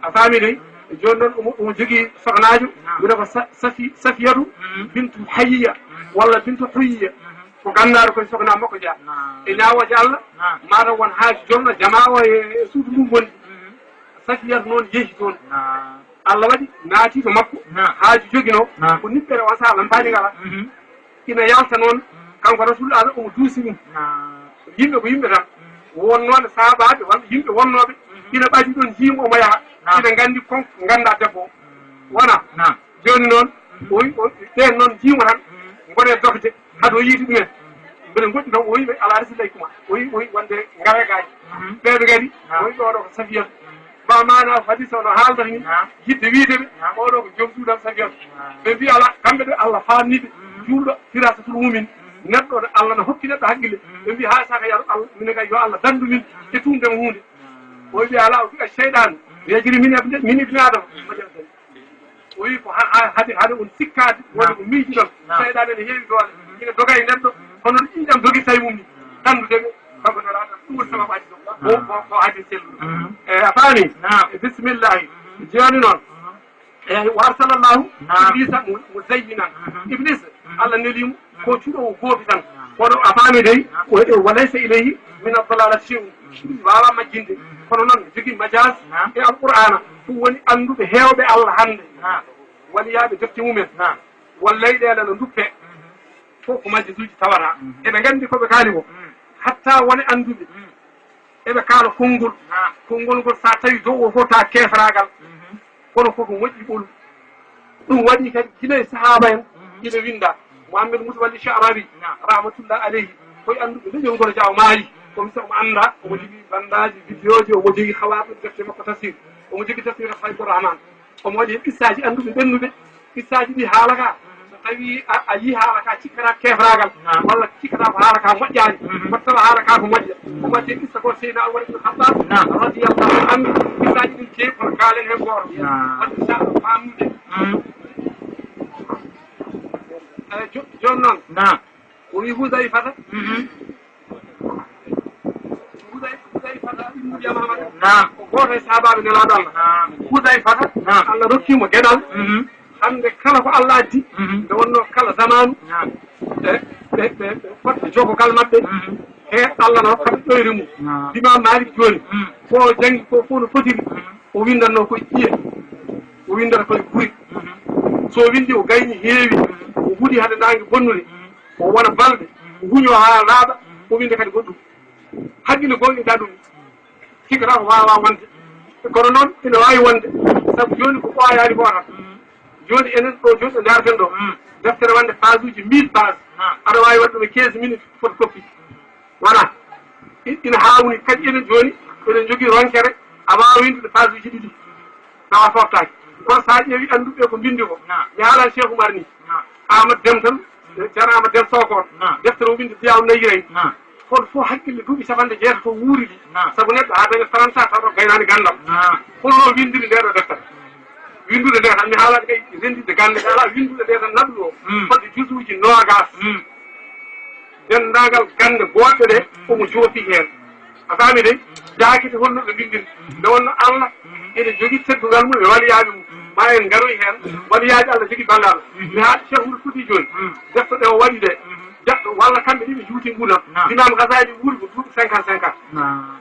A faami dey? Jooni noon omo, omo jogii sohnaajo. Naam. Wiyetee ko Sa-, Safi-, Safiyatu. Mhm. Bintu Hayya. Mhm. Walla Bintu Huyya. Mhm. Ko ganndaare koye sohna makko jeyaa. Naam. E ñaawooje Allah. Naam. Maa taw won haaju jolno jamaa o e, e suudu ndu ngonndi. Mhm. Safiyatu noon yehi toon. Naam. Allah waɗi naati to makko. Naam. Haaju joginoo. Naam. Ko niɓɓere on sahaa lampaani ngalaa. Mhm. Ina yalta noon. Mhm. Kanko Rasulullah omo duusi ɗum. Naam. Yimɓe ko yimɓe tan. Mhm. Wonnooɓe saabaaɓe walla yimɓe wonnooɓe. Mhm. Ina ɓadi ɗoon njiima omo yaha. Naam. Ina nganndi kon nganndaa debbo o. Mhm. Wonaa? Naam. Jooni noon, mhm, o wi, o, ɓeen noon njiima tan. Mhm. Ngonee dogde. Hade o yiiti ɗumen. Mbeɗa goɗɗi taw o wi ɓe alaa resi ley kuma. O wi, o wi wonde ngare gaaji. Mhm. Ɓeeɓe ngari, naam, o wi ɓe oɗo ko Safiyatu. Mhm. Ba maana hadis o no haaldata ni. Naam. Yidde wiide ɓe, naam, oɗo ko joom suudam Safiyatu. Naam. Ɓe mbi alaa, kamɓe ɗo Allah faamni ɓe. Mhm. Juulɗo firasatul mumin. Mhm. Neɗɗo ɗo Allah no hokki neɗɗo hakkille. Mhm. Ɓe mbi haa saka yaro Allah, minen kay yo Allah dandu min. Mhm. E tuumde mo huunde. Naam. O wi ɓe alaa, o wi a seyɗaanu. Mhm. Yajri min ibni, min ibni Adama. Mhm. O wi ko ha-, ha-, hade, hade on sikkaade, woni, naam, ko miijiɗon. Naam. Seyɗaane ne heewi doole. Mhm. Ina doga e neɗɗo, mhm, hono no ƴiiƴam dogirta e mum ni. Mhm. Dandude ɓe, kanko Nelaaɗo, ɗum woni sababu hadis o. Naam. Ko, ko, ko hadis selluɗo. Mhm. E, a faami? Naam. E, bisimillahi. Mhm. Jooni noon. Mhm. E, wa arsalallahu, naam, Iblisa mu-, muzayyinan. Mhm. Iblis, mhm, Allah neli mo. Ko cuɗoowo goopi tan. Kono a faami dey, o, o, wa laysa ilayhi min ad-dalalati shay'un. Waawaa majjinde. Kono noon, jogii majaas e Alqur'aana. Ɗum woni annduɓe heewɓe Allah hannde. Waliyaaɓe defte mumen. Won leyɗeele no nduppe. Fof ko majjasuuji tawata. Eɓe nganndi ko ɓe kaali ko. Hatta won e annduɓe. Eɓe kaala konngol. Naam. Konngol ngol, so a tawi dow o fof ta keefraagal. Mhm. Kono koko moƴƴi ɓolu. Ɗum waɗi kadi gila e sahaaba en, mhm, ina winnda. Muhammad Mutawalli Sha'rawi, naam, rahmatullah alayhi, mhm, ko e annduɓe leñol ngol jaaw maayi. Kono so omo annda, omo, mhm, jogii bandaaji, vidéoji, omo jogii hawaaɗo defte makko tafsir. Omo jogii tafsir Haybur Rahman. Omo waɗi heen qissaaji annduɓe ɓennuɓe. Qissaaji ɗi haala ka, so tawi a, a yii haala ka, cikkata keefraagal, naam, walla cikkata ko haala ka moƴƴaani, mhm, mbaɗ tawa haala ka ko moƴƴa. Ɗum waɗi heen qissa ko Seydina Umar ibn Khattab, naam, radiyallahu anhu, qissaaji ɗin keewi, kono kaalen heen gooto. Naam. Wadde inchallah faamude. Mhm. Eh, jo-, jooni noon. Naam. O wi Hudayfata. Mhm. Huday-, Hudayfata ibnu Yamama. Naam. Ko gooto e sahaabaaɓe Nelaaɗo Allah. Naam. Hudayfata, naam, Allah rokki mo geɗal. Mhm. Hannde kala ko Allah addi, mhm, nde wonnoo kala zamaanu, naam, ɓe, ɓe, ɓe, ɓe fotde jogogal maɓɓe. Mhm. He Allah no hokka ɓe ɗoyre mum. Naam. Imam Malik jooni, mhm, ko o janngi ko fof no fotiri, mhm, o winndannoo koye ƴiye, o winndata koye guri. Mhm. So o winndi, o gayni heewi, mhm, o huɗi hade naange bonnude. Mhm. O wona balɗe, o huñoo haa laaɓa, o winnda kadi goɗɗum. Hakkille gooŋɗinta ɗum, cikkata ko waawaa wonde. Kono noon, ina waawi wonde, sabu jooni ko ɓooyaani ko tan. Jooni enen ɗo, jooni ɗo ndaarten ɗo, deftere wonde page uji mille page. Aɗa waawi waɗde ɗum e quinze minutes photocopie. Voilà. I-, ina haawni kadi enen jooni, eɗen njogii ronkere, a waawaa winndude page uji ɗiɗi. Tawa softaaki. Kono so a ƴeewi annduɓe ko mbinndi ko, naam, mi haalan Cheikh Oumar ni. Naam. Amadou Deme tan, Ceerno Amadou Deme Sokone. Naam. Deftere o winndi Diyaa'u Nayrayn. Naam. Kono fof hakkille duuɓi capanɗe jeetato wuuri ɗi. Naam. Sabu neɗɗo haa daña trente ans tawa gaynaani ganndal. Naam. Holno winndiri ndee ɗoo deftere? Winndude nde tan mi haalaani kay. Dennditde gannde ɗe alaa winndude ɗe tan naɓi o. Mm. Fodde jusuuji noogaas. Mm. Denndaangal gannde goɗɗe ɗe, mm, omo joofi heen. A faami dey? Jaakite holno ɓe mbinndiri. Mm. Nde wonno Allah, mm, ene jogii teddungal mum e waliyaaɓe mum. Mm. Ma en ngaroy heen. Mm. Waliyaaɓe Allah jogii ballal. Mm. Mi haali Cheikh Oumar Fouti jooni. Mm. Defte ɗe o waɗi ɗe. Mm. Jaɓɓe walla kamɓe ɗiɗi juuti ngu noon. Naam. L'imam Ghazali wuuri ko duuɓi cinquante cinq ans. Naam.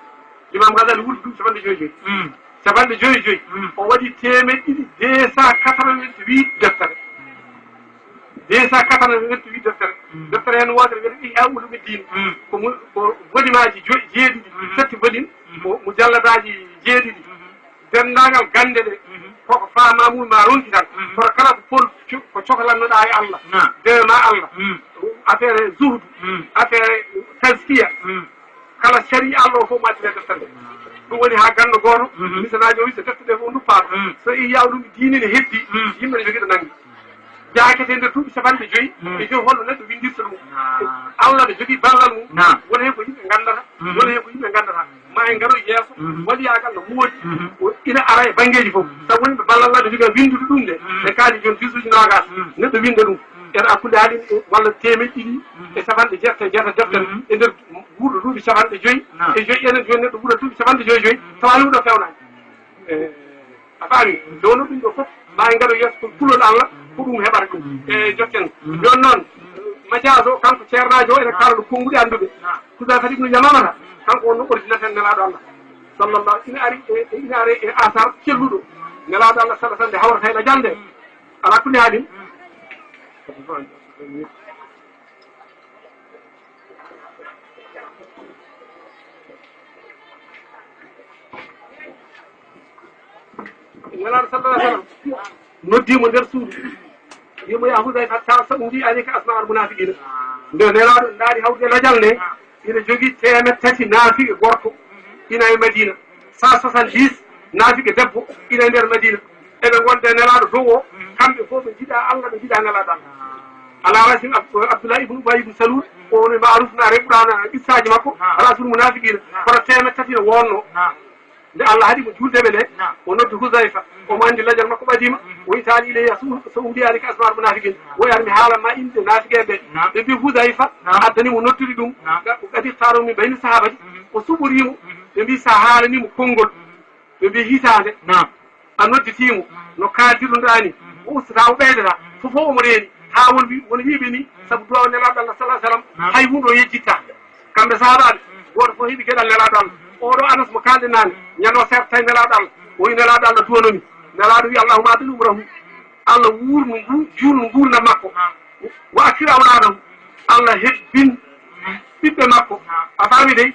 L'imam Ghazali wuuri duuɓi capanɗe joyi joyi. Mm. Capanɗe joyi joyi. Mm. O waɗi teemeɗɗe ɗiɗi deux cent quatre-vingt-huit deftere. Deux cent quatre-vingt-huit deftere. Mm. Deftere heen wootere wiyetee Ihya Ulumuddin. Mm. Ko mu-, ko volume aji joy-, jeeɗiɗi, mm, setti volume. Mm. Ko mujalladaaji jeeɗiɗi. Mm. Denndaangal gannde ɗe, mhm, koko faamaa mum ma ronki tan. Mhm. Kono kala ko pol co-, ko cohlannoɗaa e Allah, naam, dewe ma Allah. Mm. Affaire zuhdu, mm, affaire tazkiya. Mm. Kala sariya Allah o fof ma addine deftere nde. Naam. Ɗum woni haa ganndo gooto, mhm, misanaajo o wi so defte ɗe fof nduppaama. Mm. So Ihya Ulumuddin ne heddi, mm, yimɓe ne njogii ɗo nanngi. Jaakete nder duuɓi capanɗe joyi, mm, e joyi holno neɗɗo winndirta ɗum. Naam. Allah ne jogii ballal mum. Naam. Wona heen ko yimɓe nganndata, mm, wona heen ko yimɓe nganndata. Ma en ngaro yeeso, mhm, waliyaagal no moodi. Mhm. O ina ara e banngeeji fof. Mhm. Sabu woni ɓe ballal Allah ne jogii winndude ɗum nde. Mhm. Ɓe kaali jooni jusuuji noogaas. Mhm. Neɗɗo winnda ɗum. Mhm. Ene hakkunde haalin e walla teemeɗɗe ɗiɗi, mhm, e capanɗe jeetati e jeetati deftere. Mhm. E nder wuurɗo duuɓi capanɗe joyi. Naam. E joyi enen jooni neɗɗo wuura duuɓi capanɗe joyi joyi. Mhm. Tawa ɗum ɗo fewnaani. Eh, a faami? Nde wonno ɗum ɗo fof, ma en ngaro yeeso ko kulol Allah, ko ɗum heɓata ɗum. E jokken. Jooni noon, majaaso o, kanko ceernaajo o, ene kaala ɗo konnguɗi annduɓe. Hudayfata ibnu Yamamata, kanko wonno ordinateur Nelaaɗo Allah. Sallallahu, ina ari e, e, ina ari e asar celluɗo. Nelaaɗo Allah sallallahu alaihi wasallam nde hawrata e lajal nde. Ala kulli haalin. Nelaaɗo sallallahu alaihi wasallam noddi mo nder suudu. Wi mo, "Ya Hudayfa, ta sa'udi alayka asma al munafiqina." Nde Nelaaɗo ndaari hawde lajal nde, ina jogii teemeɗɗe tati naafiqe gorko ina e Madina. Cent soixante-dix naafiqe debbo ina e nder Madina. Eɓe ngonda e Nelaaɗo dow o, kamɓe fof ɓe njiɗa Allah, ɓe njiɗa Nelaaɗo Allah. Ala rasim Ab-, Abdullah ibn Ubay ibn Salul, o woni maaruf na reɓɓuɗana qissaaji makko, rasul munafiqina, kono teemeɗɗe tati no wonno. Nde Allah haɗi mo juulde ɓe nde, o noddi Huzayfa, omo anndi lajal makko ɓadiima, o wi, "Ta'al ilayya, sa uhdi alayka asma'al munafiqin." O wi, "Ar mi haalan ma innde naafiqeeɓe ɓe." Ɓe mbi Huzayfa addani mo noddude ɗum, qad ikhtaru min bayni sahabati, o suɓorii mo, ɓe mbi sa haalanii mo konngol, ɓe mbi hitaande, a nodditii mo, no kaaldirunɗaa ni, o ustataa, o ɓeydataa, fof fof omo reeni, haa won wi-, won wiiɓe ni, sabu duwaaw Nelaaɗo Allah sallallahu alaihi wasallam, hay huunde o yejjittaa. Kamɓe sahaabaaɓe, gooto fof heɓi geɗal Nelaaɗo Allah. Oɗo Anas mo kaalɗen naane, ñande o seerta tawi Nelaaɗo Allah, o wi Nelaaɗo Allah duwanomi. Nelaaɗo wi, "Allahumma atil umrahu." Allah wuurnu ngu-, juulnu nguurndam makko. Wa aksir awlaadahu. Allah hebbin ɓiɓɓe makko. A faami dey?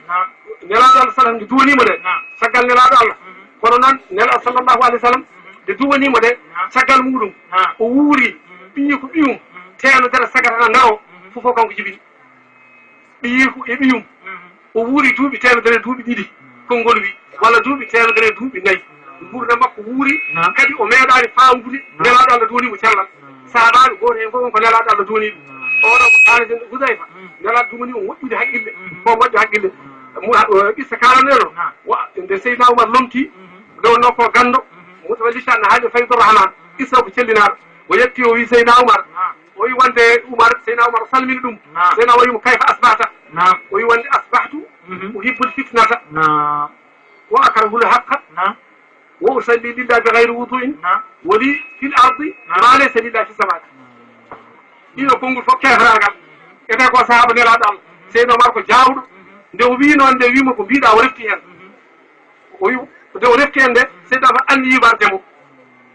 Nelaaɗo Allah sallallahu alaihi wasallam nde duwaniimo nde. Caggal Nelaaɗo Allah. Kono noon Nelaaɗo sallallahu alaihi wasallam nde duwaniimo nde, caggal muɗum o wuuri ɓiyi ko ɓiyum teemedere sagata na ngaro, fof fof kanko jibini. Ɓiyiiku e ɓiyum. O wuuri duuɓi teemedere duuɓi ɗiɗi, konngol wi, walla duuɓi teemedere duuɓi nayi. Nguurndam makko wuuri, kadi o meeɗaani faamdude Nelaaɗo Allah duwanii mo cellal. Sahaabaaɓe gooto heen fof ko Nelaaɗo Allah duwanii ɗum. Oɗo ko kaaleten Huzayfa, Nelaaɗo duwanii o moƴƴude haqqille, ko moƴƴo haqqille. Mu-, eh, qissa kaalanɗen o, wa-, nde Seydina Umar lomtii, nde wonnoo ko ganndo, Mutawallitan no haali Faydu Rahman, qissa o ko cellinaaɗo. O yetti o wi Seydina Umar, o wi wonde Umar, Seydina Umar salmini ɗum. Naam. Seydina Umar wi mo, "Kayfa asbahta?" Naam. O wi wonde, "Asbahtu uhibbul fitnata wa akrahul haqqa wa usalli lillahi bi ghayri wudu'in wa li fil ardi ma laysa lillahi fis samai." Ɗiɗo konngol fof keefraagal. Ete ko sahaaba Nelaaɗo Allah. Seydina Umar ko jaawɗo. Nde o wi noon, nde wi mo ko mbiɗa, o refti heen. O wi, nde o refti heen nde, Seydina Umar anniyi warde mo.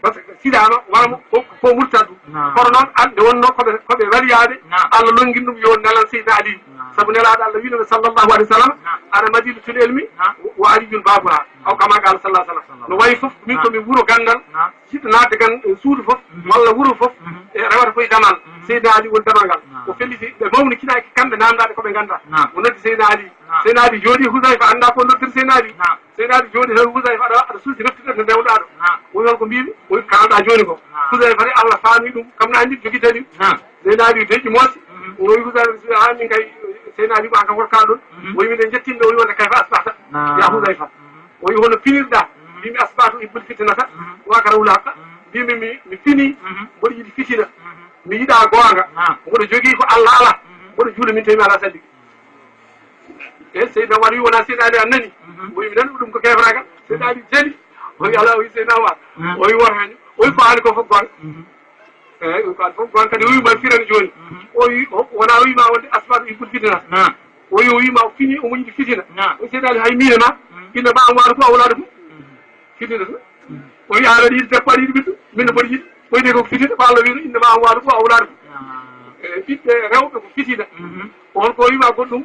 Parce que silaama walla mo ko, ko murtaddu. Naam. Kono noon, an, nde wonnoo ko ɓe, ko ɓe waliyaaɓe, naam, Allah lonngini ɗum yo nelan Seydina Ali. Naam. Sabu Nelaaɗo Allah wiino ɓe, sallallahu alaihi wasallam, naam, "Ana madinatul ilmi, naam, wa Aliyun babuha." Aw kama qala sallallahu alaihi wasallam. No wayi fof, min ko mi wuro ganndal, naam, jiɗɗo naatde gan-, suudu fof, mhm, walla wuro fof, mhm, e rewata koye damal. Mhm. Seydina Ali woni damal ngal. Naam. O felliti ɓe mawnikinaaki kamɓe naamndaaɓe ko ɓe nganndaa. Naam. O noddi Seydina Ali. Naam. Seydina Ali jooɗii, Huzayfa anndaa ko noddirta Seydina Ali. Naam. Seydina Ali jooɗii tan, Huzayfa aɗa, aɗa suusi reftude no ndewɗaa ɗo. Naam. O wi, "Hol ko mbiimi?" O wi, "Kaalɗaa jooni ko." Naam. Huzayfa de Allah faami ɗum, kam na anndi jogi daliil. Naam. Seydina Ali deƴƴi moosi. Mhm. O wi Huzayfa, "Haa min kay, Seydina Ali ko an kam hol kaalɗon?" Mhm. O wi, "Miɗen njettin ɓe." O wi, "Wonde kayfa asbahta ya Huzayfa?" Mhm. O wi, "Hono pinirɗaa?" Mhm. Mbiimi, "Asbahtu uhibbul fitnata wa akrahul haqqa." Mhm. Mbimi mi, mi fini, mboɗo yiɗi fitina. Mi yiɗa goonga. Mboɗo jogii ko Allah ala. Mboɗo juula min tawi mi ala sallige. E Seydina Umar wi wona Seydina Ali a nani? O wi mi nani ɗum ko kefragal. Seydina Ali jali. O wi ala, o wi Seydina Umar. O wi woto hen. O wi ko haali ko fof goonga. Eyi, o wi ko haali fof goonga kadi o wi ma firan jooni. O wi o- wona o wi ma wonde asbabu ibul fitina. O wi o wi ma fini omo yiɗi fitina. O wi Seydina Ali hay miine ma. Inna ma amwalukum wa awladukum. Fitina tan. O wi aɗa yiɗi debbo aɗa yiɗi ɓiɗɗo. Min mboɗo yiɗi. O wi de ko fitina ko Allah wino inna ma amwalukum wa awladukum. E ɓiɓɓe rewɓe ko fitina. On ko o wi ma goɗɗum.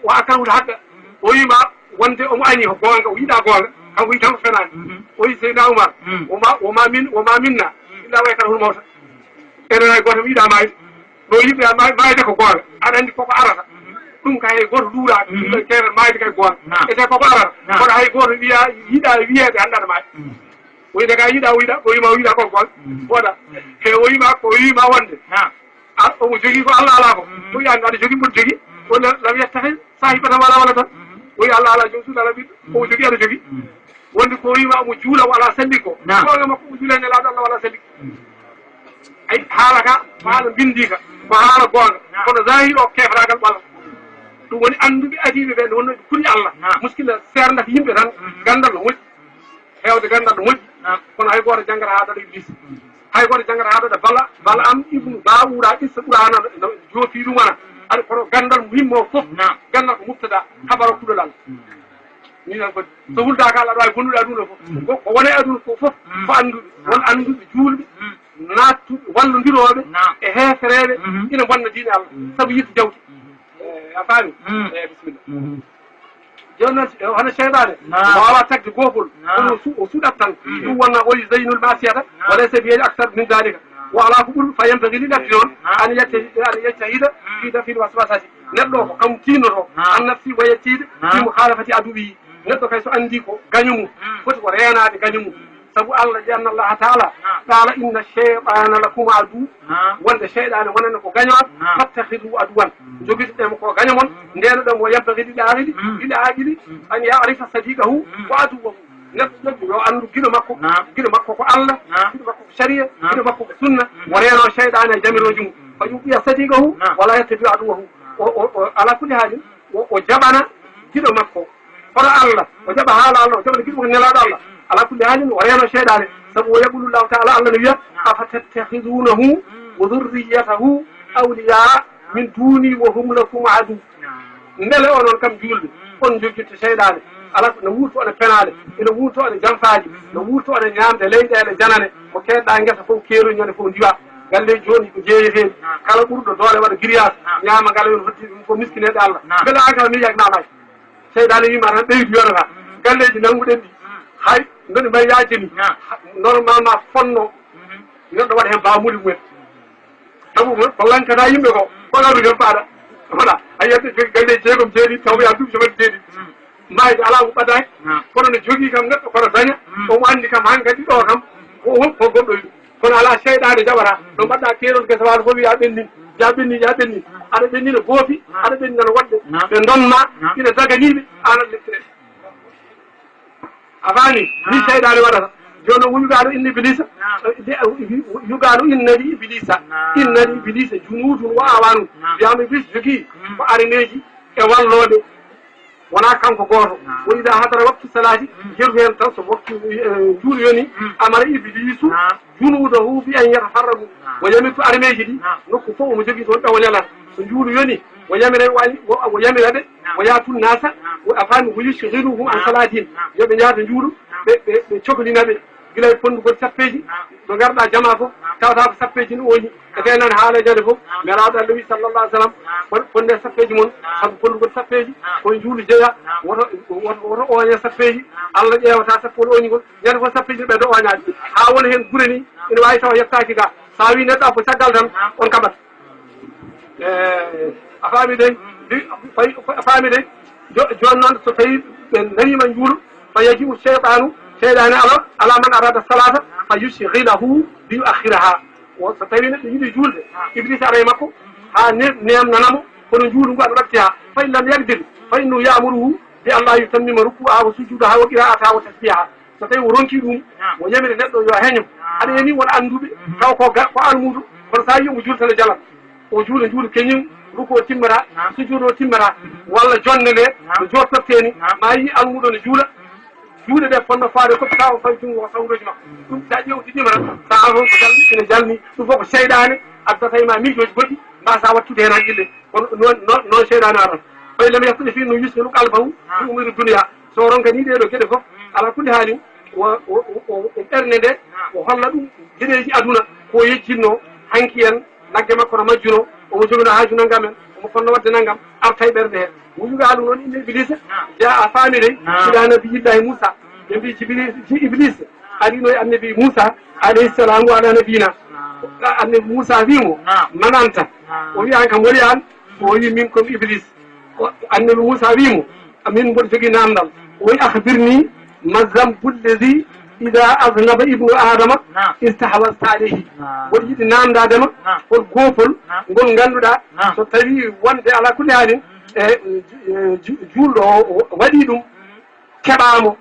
Wa akrahu al haqqa. O wi ma wonde omo añi ko goonga, o yiɗa goonga. Kanko wi tan ko fenaani. O wi Seydina Umar. Woma woma min woma minna illa wa yakrahul mawta. Enen hay gooto mi yiɗa maayde. No yimɓe a maay- maayde ko goonga. Aɗa anndi koko arata. Ɗum ka hay gooto luuraaka. Ɗum ɗo keewal maayde kay goonga. Ete koko arata. Kono hay gooto wiya yiɗa wiyeede annda aɗa maay. O yiɗa ka yiɗa o yiɗa o yima o yiɗa koko goonga. Woɗa. He o yima ko o yima wonde. A omo jogii ko Allah alaa ko. O wiya aɗa jogii mboɗo jogii. Wala lam yattakhidh sahibatan wala waladan. O wiya Allah alaa joom suudu alaa ɓiɗɗo. Omo jogii aɗa jogii. Wonde ko o yima omo juula o alaa salli ko. Goonga makko omo juula e nelaaɗo Allah wala salli. Ay haala ka ko haala mbindiika. Ko haala goonga. Kono zahiri o kefragal ɓala. Ɗum woni annduɓe adiiɓe ɓe nde wonno ɓe kuli Allah. Muskila seernata yimɓe tan. Ganndal no moƴƴi. Heewde ganndal no moƴƴi. Kono hay gooto janngata haa daɗa iblis. Hay gooto janngata haa daɗa bala bala am ibnu bawuɗa qissa qur'ana no joofi ɗum wona. Aɗa kono ganndal muhimmo fof. Ganndal ko mubtada. Habaro kuɗol Allah. Ni tan foti so huldaaka Allah ɗo ay bonnuɗo aduna fof. Ko ko wona e aduna ko fof ko annduɓe. Won annduɓe juulɓe. Naattuɓe wallondirooɓe e heefereeɓe. Ina bonna diine Allah sabu yiɗde jawdi. A faami? Eyi bisimilla. Jooni noon hono seyɗaane o waawaa tagde goofol. Kono o suɗat tan. Ɗum wonna o yi zaynul masiyata. Wa laysa bi aksar min dalika. O alaa ko ɓuri fa yambagi lil abdi noon an yajtahida fi dafil waswasati. Neɗɗo o ko kam tiinnoto an nafsi wa yettiide fi mukhalafati aduwi. Neɗɗo kay so anndi ko gaño mum foti ko reenaade gaño mum. Sabu Allah li anna Allaha taala qala inna shaytana lakum adu. Wonde seyɗaane wonande ko gaño am. Fattakhidu aduwan. Jogitoɗen mo ko gaño mon. Ndeno ɗon o yambagi lil aqili lil aqili an ya'rifa sadiqahu wa aduwahu. Neɗɗo yo anndu giɗo makko. Giɗo makko ko Allah. Giɗo makko ko sharia. Giɗo makko ko sunna. O reeno seyɗaane e jamirooji mum. Fa yuɓɓiya sadiqahu wala yattabi aduwahu. O o o ala kulli haalin o o jaɓana giɗo makko. Hono Allah o jaɓa haala Allah o jaɓa giɗo ko nelaaɗo Allah. Ala kulli haalin o reeno seyɗaane. Sabu o yaqulu llahu taala Allah no wiya afa tattakhidunahu wa dhurriyatahu awliyaa min duni wa hum lakum adu. Mbele onon kam juulɓe on joggitte seyɗaane? Ala no wuurto oɗo penaale ina wuurto oɗo janfaaji no wuurto oɗo ñaamde leyɗeele janane ko keedɗa ngesa fof keeru ñande fof ndiwa. Galle jooni ko jeeyeteeɗi kala ɓurɗo doole waɗa grillage ñaama ngala yon hoddi ɗum fof miskineeɓe Allah. Mbele an kala miijaaki naamaaki? Seyɗaane wiima tan ɓeydu yonata. Galleeji nannguɗen ɗi hay mbeɗo mbayi yaajde ni. Normalement fonno neɗɗo waɗa heen baamuuli mumen. Sabu ko lankata yimɓe ko ko ngalu nden paɗa. Voilà a yiyat ɓe jogi galleeji jeegom jeeɗiɗi taw yaa duuɓi capanɗe jeeɗiɗi. Maayde alaa ko ɓadaaki. Kono no jogii kam neɗɗo kono daña. Omo anndi kam hankadi ɗo kam ko ko goɗɗo wi. Kono alaa seyɗaane jaɓata no mbaɗɗa keerol gesa waalo fof wiya ɓenni ya ɓenni ya ɓenni. Aɗa ɓennina goofi aɗa ɓennina no woɗɓe ɓe ndon ma ina daganiiɓe. An aɗa lettire a faami ni seyɗaane waɗata. Jooni o woni yugaano inna iblisa yugaano inna li iblisa inna li iblisa junudun wa awanun. Wiyama iblis jogii ko armeeji e wallooɓe. Wonaa kanko gooto. Wo ida hadara waktu salaati jeru heen taw so waktu juulu yoni amara iblisu junudahu bi an yatafarragu. Wo yamirtu armeeji ɗi nokku fof omo jogii toon ɗawo nelata so juulu yoni wo yamira wo yamira ɓe wo yaatu nasa wo a faami wo yushghiluhum an salatihim. Yo ɓe njaata njuulu ɓe ɓe ɓe coklina ɓe gila e ponndugol sappeeji. Ɗo ngarɗa jama fof tawata ko sappeeji no ooñi. E ɓe nan haala ñande fof nelaaɗo Allah wi sallallahu alih sallam ponde sappeeji mon sabu ponndugol sappeeji koye njuulu jeeya. Woto woto ooñe sappeeji. Allah ƴeewata sappol ooñugol ñande fof sappeeji ɓe do ooñaaji haa wona heen gure ni. Ina waawi tawa yettaaki ga so a wi neɗɗo abbo caggal tan on kaɓat. A faami de a faami de. Jooni noon so tawi ɓe nariima njuulu fa yajiu cheytanu cheytani ala ala man arada salata fa yushghilahu bi yuakhiraha. So tawi neɗɗo yiɗi juulde iblis ara e makko haa nemnanamo kono njuulu ngu aɗa ɓatti ha fa in lam yagdir fa innahu yamuruhu bi an la yutammima rukuaha wa sujudaha wa qiraataha wa tasbiha. So tawi o ronki ɗum, o yamiri neɗɗo yo heño. Aɗa yani won annduɓe, taw ko ga-, ko almuudo, kono so a yii omo julta no jala. O juula juulu keñum, ruku o timmata, sujuudu o timmata, walla jonde nde, no joottortee ni, ma a yii almuudo no juula, juuɗe ɗe ponno faade ko taw fay junngo o sawroji makko. Ɗum sa ƴeewti ɗima tan, sa an on ko jalni, ina jalni, ɗum fof ko seyɗaane addata e ma miijooji goɗɗi, mbasa wattude heen haqqille. Kono noon, noon, noon seyɗaane arata. Fay lam yastati fi no yusmilu qalbahu fi umuri dunya. So o ronkanii ɗee ɗoo geɗe fof, ala kulli haalin, o, o, o, o, o ɓernde nde, o holla ɗum geɗeeji aduna, ko o yejjitnoo, hanki en, nagge makko no majjunoo, omo joginoo haaju nanngam en, omo fotnoo waɗde nanngam, arta e ɓernde hee. Wujugaalu noon inna Iblisa, jaa a faami dey, ila nabiyillahi Muusa. Ɓe mbii Jibril, ji Iblis, arino e annabi Muusa, alayhi salam, wa ala nabiyina. Annabi Muusa wii mo, man anta? O wii, an kam woni an? O wii, min ko mi Iblis. O, annabi Muusa wii mo, min mboɗo jogii namdal. O wii, akhbirni ma zambu llazi ida aznaba ibnu adama istahwasta alayhi. Mboɗo yiɗi namdaade ma, hol goopol ngol ngannduɗaa, so tawi wonde ala kulli haalin, e, e, ju-, juulɗo o, o waɗi ɗum, keɓaamo,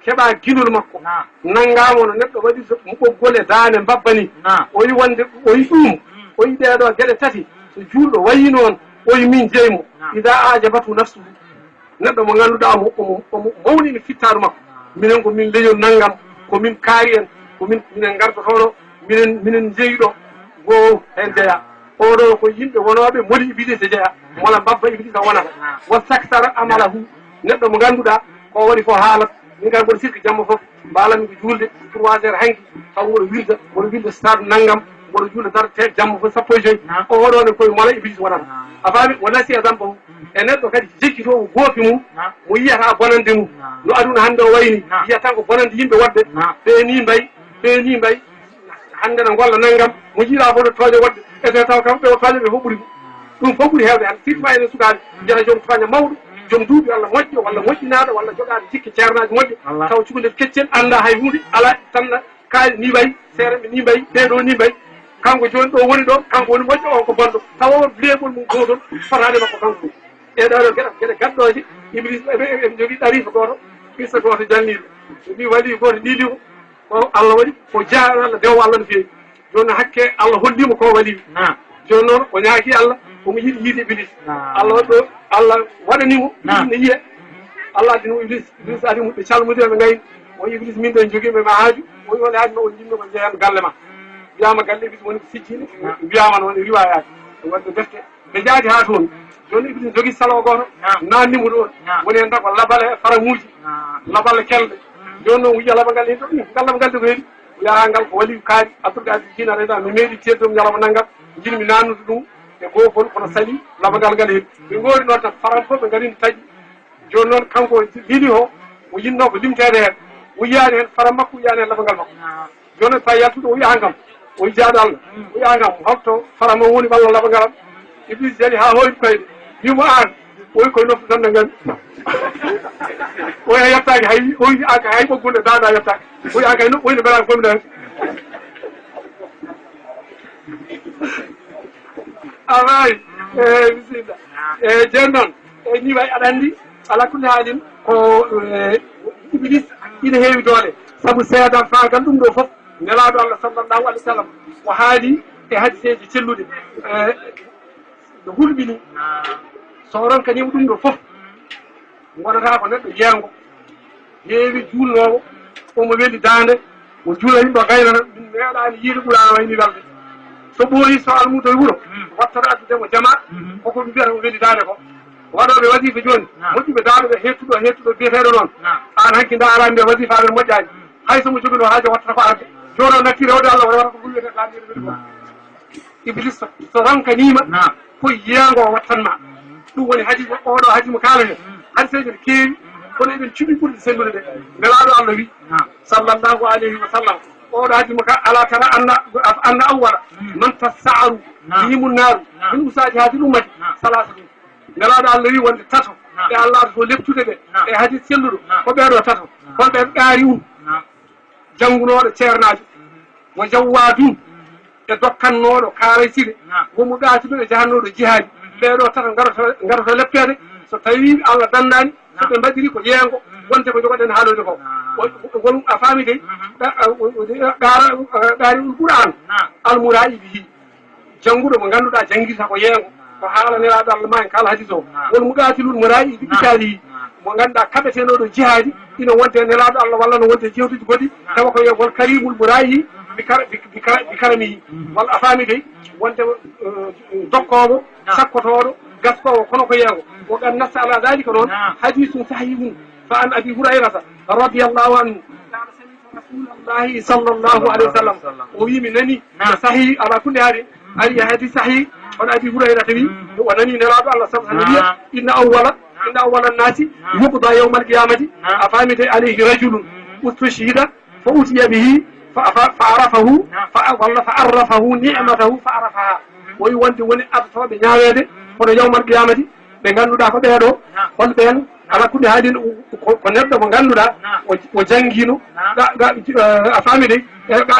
keɓa ginol makko, nanngaamo no neɗɗo waɗirta mo ɓoggol e daande mbabba ni. O yi wonde, o yi ɗum, o yi ɗee ɗoo geɗe tati, so juulɗo wayi noon, o yi min jeymo, ida ajabatu nafsuhu. Neɗɗo mo ngannduɗaa omo, omo, omo mawnini fittaaru makko. Minen ko min leñol nanngam, ko min kaari en, ko min, minen ngardotono, minen, minen njeyi ɗo, goo heen jeya. Oɗo ko yimɓe wonooɓe moli Ibilisa jeya, mola mbabba Ibilisa wonata. Wastaktara amalahu, neɗɗo mo ngannduɗaa ko waɗi fof haalat. Min kay mboɗo sikki jamma fof, mbaalanmi ko juulde trois heures hanki, taw mboɗo wirda, mboɗo wirda stade nanngam, mboɗo juulda darate jamma fof sappo e joyi. O oɗo ne koye mola Ibilisa wonata. A faami? Wa nasiya zambahu. E neɗɗo kadi jejjitoowo goopi mum, mo yiyata bonande mum. No aduna hannde o wayni, yiyata ko bonande yimɓe waɗde. Ɓe ni mbay, ɓe ni mbay. Hannde na ngolla nanngam, mo jiiɗa fof no tooña woɗɓe, ete taw kam ɓe o tooña ɓe fof ɓuri ɗum. Ɗum fof ɓuri heewde hannde, surtout ma enen sukaaɓe, njiyata joom tooña mawɗo, joom duuɓi walla moƴƴo, walla moƴƴinaaɗo, walla jogaade jikke ceernaaji moƴƴo, taw cukalel keccel, annda hay huunde, alaa tan na kaali ni mbay, seerenɓe ni mbay, ɓee ɗoo ni mbay. Kanko jooni ɗo woni ɗo, kanko woni moƴƴo, on ko bonɗo. Tawa on leeɓol mum gootol, fotaade makko kanko ɗum. E ɗoo ɗoo geɗe, geɗe gaɗɗooje, Iblis, eɓe, eɓe, eɓe njogii ɗariifa gooto, qissa gooto jalniiɗo. Ɓe mbii waliyu gooto liili mo, ko Allah waɗi, ko jaaɗo Allah, dewo Allah no feewi. Jooni noon hakke Allah holliima ko waliyu. Naam. Jooni noon o ñaaki Allah, omo yiɗi yiide Iblis. Naam. Allah waɗi ɗo, Allah waɗani mo, naam, Iblis ne yiya. Allah addani mo Iblis, Iblis adi mo, ɓe calmodira, ɓe ngayni. O Iblis, min ɗo jogiiɓe ma haaju, o wi hol haaju ma, o jinno ko jeyan galle ma. Wiyaama galle Iblis woni ko sijjiiɗe, naam, wiyaama noon e riwaayaat. Waɗde defte. Ɓe njaadi haa toon. Jooni Iblis jogii salo gooto, naam, naatni mo ɗoon. Naam. Woni heen tan ko labale faramuuji, naam, labale kelɗe. Mm. Jooni noon o yiya labangal heen ɗo, "Ih, ngal labangal de ko heli?" O yaha ngal ko waliyu kaari, Abdul Qadir Jiilaani, "Mi meeɗi teddum ñalawma nanngal, njiɗmi naatnude ɗum e goopol, kono sali labangal ngal heli." Ɓe ngoori noon tan, faram fof ɓe ngarini taƴi. Jooni noon kanko lili o, o yinnoo ko limteede heen. O yiyaani heen faram makko, o yiyaani heen labangal makko. Naam. Jooni so tawi yaltuɗo, o wiya, "An kam," o wiya, "Jaaɗo Allah," o wiya, "An kam, holto faram on woni walla laɓa ngalam?" Iblis jali haa hoyni koyɗe, wiyi mo, "An," o wiyi, "Koye noftu tan nangami." O wiya, "Yettaaki hay," o wiyi, "An kay hay ɓoggol e daada yettaaki." O wiyi, "An kay no, o wiyi no mbelaɗa fof mi nani." Alay, eyi, bisimilla. Eyi, jooni noon, eyi, ni wayi aɗa anndi, ala kulli haalin, ko, eh, Iblis ina heewi doole. Sabu seedafaagal ɗum ɗo fof, Nelaaɗo Allah sallallahu alayhi wa sallam, o haali e hadiseeji celluɗi, eh, no hulɓini. So o ronkaniima ɗum ɗo fof, wonata ko neɗɗo yeeŋgo, heewi juulnoowo, omo weli daande, o juula yimɓe o gaynana, min meeɗaani yiide ɓuraana wayni welde. So ɓooyi, so almuudo e wuro, wattata addude mo jama, koko mbiyata o weli daande ko. Waɗooɓe wasifa jooni, naam, moƴƴuɓe daaɗo ɓe, heettuɗo, heettuɗo biyeteeɗo noon. Naam. Aan hanki nda araani nde wasifa amen moƴƴaani. Hay so mo joginoo haajo wattata ko arde. Jooni o natti rewde Allah, o rewata ko ɗum wiyetee ɗaaniiɗo weli ko. Naam. Iblis so, so ronkaniima, naam, ko yeeŋgo o wattan ma. Mhm. Ɗum woni hadis, oɗo hadis mo kaaleten. Mhm. Hadiseeji ne keewi, kono eɗen cuɓi ɓurɗe sellude ɗe. Nelaaɗo Allah wi, naam, sallallahu alayhi wa sallam, oɗo hadis mo ka, "Ala tara anna, anna awwala, mhm, man tasa'aru, naam, bihimu naaru, naam, min usaaji hadil ummati, naam, salaasatun." Nelaaɗo Allah wi wonde tato, naam, ɓe Allah to leptude ɓe, naam, e hadis selluɗo, naam, ko ɓeeɗo tato. Naam. Ko ɓe ɓaari un. Naam. Janngunooɗo ceernaajo, mhm, mo jawwaadun, mhm, e dokkannooɗo kaaray sire, naam, wonmo ɓe aatuɓe ɓe jahannooɗo jihaadi. Mhm. Ɓee ɗoo tata ngarata, ngarata leppeede, mhm, so tawii Allah danndaani, so, naam, ɓe mbaɗiri ko yeeŋgo, mhm, wonde ko njogoɗen haalde ko. Naam. Won a faami dey. Qara qari ul qur'an. Al mura'i bihi. Jannguɗo mo ngannduɗaa janngirta ko yeengo, ko haala nelaaɗo Allah ma en kala hadis o. Wol muqatilul mura'i bi qitaalihi. Mo ngannduɗaa kaɓetenooɗo jihaadi ina wonde nelaaɗo Allah walla no wonde jihaaduuji goɗɗi, tawa ko yo wol karimul mura'i bi kar- bi- bi kar- bi karamihi. Walla a faami dey, wonde eh, dokkoowo, sakkotooɗo, gaskoowo kono ko yeengo. Wa qad nassa ala dhalika noon hadisun sahihun fa an abi hurayrata radiyallahu anhu. Rasulullahi sallallahu alaihi wasallam. O wi mi nani. Sahih ala kulli hali. Ari e hadis sahih. On abi hurairata wi o nani nelaaɗo Allah sallallahu alaihi wasallam wiya, inna awwala inna awwala nasi yuqda yawmal qiyamati, a faami de, alayhi rajulun ustushhida fa utiya bihi fa fa- fa arafahu fa walla fa arrafahu ni'matahu fa arafaha. O wi wonde woni ardotooɓe ñaaweede kono yawmal qiyamati ɓe ngannduɗaa ko ɓeeɗo. Hol ɓeen? Ala kulli haalin ko neɗɗo mo ngannduɗaa o janngiino. A faami dey.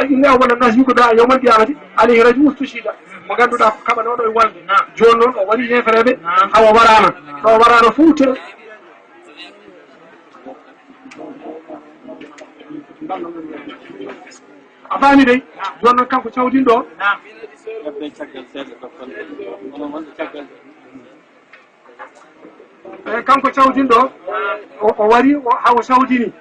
Inna awwala nasi yuqda yawmal qiyamati alayhi rajulun ustushhida. Mo ngannduɗaa ko kaɓanooɗo e wolde, jooni noon o warii heefereeɓe. Hawa waraama ɗo waraano fof te. A faami dey. Jooni noon kanko cawdinɗo o. Ƴettee caggal seeɗa ɗo kon. Onon wonɓe caggal. E kanko cawdinɗo o, o wari o- hawo cawdini.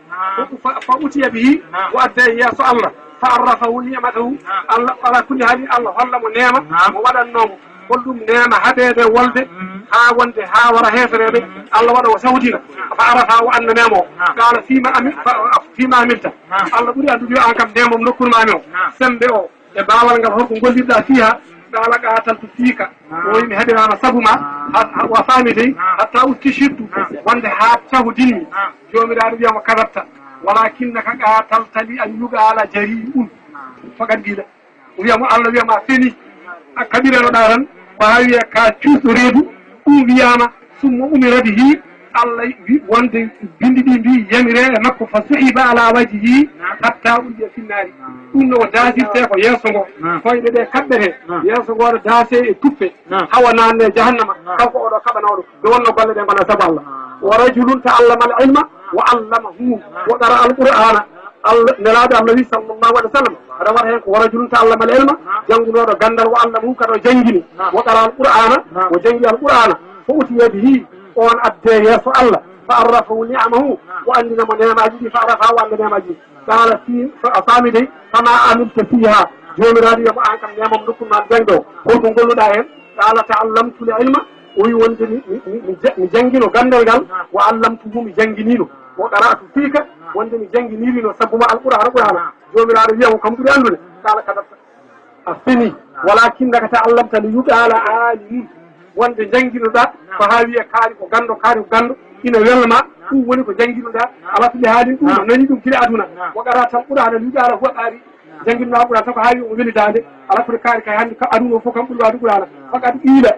Fa- fa utiya bihi. O adda e yeeso Allah. Fa arrafahu ni'matahu. Allah ala kulli hali Allah holla mo neema mo waɗannoomo. Holɗum neema haɓeede wolde haa wonde haa wara heefereeɓe. Allah waɗa o sawdina. Fa arafa o annda neema o. Qala fima ami- fa- fima amilta. Allah ɓuri anndude yo an kam neemam nokkude maami o. Sembe o e baawal ngal holko ngollirɗa fiha. Qala qataltu fika. O wi mi heɓiraama sabu ma. Wa faami dey. Hatta ustushhidtu. Wonde haa cahudinmi. Joomiraaɗo wiya mo kadatta. Walakinnaka qatalta li an yuqala jari'un. Fakat gila. O wiya mo Allah wiya ma feni. A kaɓiranoɗa tan ko haa wiya ka cuusɗo reedu. Ɗum wiyama summa umira bihi. Allah wi- wonde bindi ɗi mbi yamire e makko fa suhiba ala wajhihi hatta ulqiya finnaari. Ɗum no o daasirte ko yeeso ngo. Koyɗe ɗe kaɓɓete yeeso ngo no daase e tuppe. Hawa nanne jahannama. Kanko oɗo kaɓanooɗo nde wonno golle ɗe gona sabu Allah. Wa rajulun ta'allama al ilma wa allamahu. Wa qara al qur'ana. Allah nelaaɗo Allah wi sallallahu alaihi wasallam aɗa wara heen ko wa rajulun ta'allama al ilma. Janngunooɗo ganndal wa allamahu kadi o janngini. Wa qara al qur'ana. O janngi al qur'ana. Fa utiya bihi. On adde yeeso Allah. Fa arrafahu ni'amahu. O anndina mo neemaaji ɗi fa arafa o annda neemaaji ɗi. Qala fi fa- a faami dey. Fama amilta fiha. Joomiraaɗo wiya mo an kam neemam nokku ma janngo o. Holko ngolluɗa heen? Qala ta'allamtu al ilma. O wi wonde mi mi- mi- mi ja- mi janngino ganndal ngal. Wa allamtuhu mi jannginiino. Wa qara'tu fika. Wonde mi jannginirino sabu ma al qur'ana qur'ana. Joomiraaɗo wiya mo kam ɓuri anndude. Qala kadabta. A fini. Walakinnaka ta'allamta li yuqala alimun. Wonde jannginoɗa ko haa wiya kaari ko ganndo kaari ko ganndo. Ina welma. Ɗum woni ko jannginoɗa. Ala kulli haalin ɗum a nani ɗum gila aduna. Wa qara'ta al qur'ana li yuqala huwa qari. Jannginoɗa qur'ana tan ko haa wiya omo weli daande. Ala kulli kaari kay hannde ka aduna o fof kam ɓuri waade qur'ana. Fakat ila.